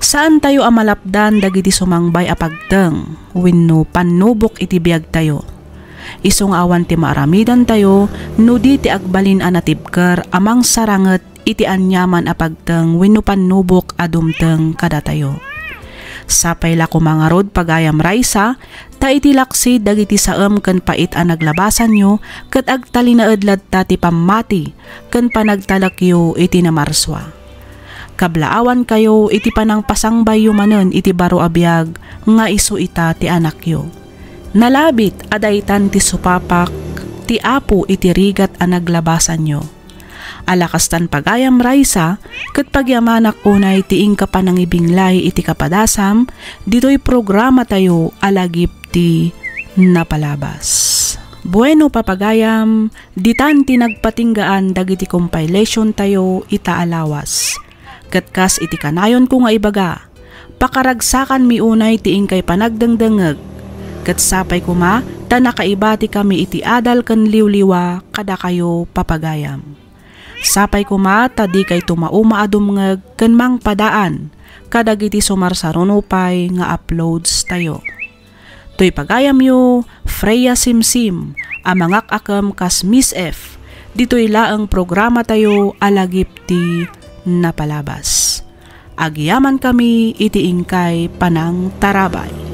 Saantayo a malapdan dagiti sumangbay a pagteng wenno pannubok iti biagtayo. Isu nga awan ti maaramidantayo no di ti agbalin a natibker a mangsaranget iti aniaman a pagteng wenno pannubok a dumteng kadatayo. Sapay la koma ngarud, pagayam Raisa, ta iti laksid dagiti saem ken pait a naglabasanyo ket agtalinaed latta ti pammati ken panagtalekyo iti namarsua. Kablaawankayo iti panangpasangbayyo manen iti baro a biag nga isu ita ti anakyo. Nalabit a daytan ti supapak ti Apo iti rigat a naglabasanyo. Ala kastan, pagayam Raisa, ket pagyamanak unay ti inka panangibinglay iti kapadasam ditoy programatayo a Lagip ti Napalabas. Bueno, papagayam, ditan ti nagpatinggaan dagiti compilationtayo ita a lawas. Ket kas iti kanayonko nga ibaga, pakaragsakanmi unay ti inkay panagdengdengngeg, ket sapay koma ta nakaibatikami iti adal ken liwliwa kadakayo, papagayam. Sapay koma ta dikay tumauma a dumngeg ken mangpadaan kadagiti sumarsaruno pay nga uploadstayo. Toy pagayamyo, Freya Simsim, a mangak-akem kas Miss F, ditoy laeng programatayo a Lagip ti Napalabas. Agyamankami iti inkay panangtarabay.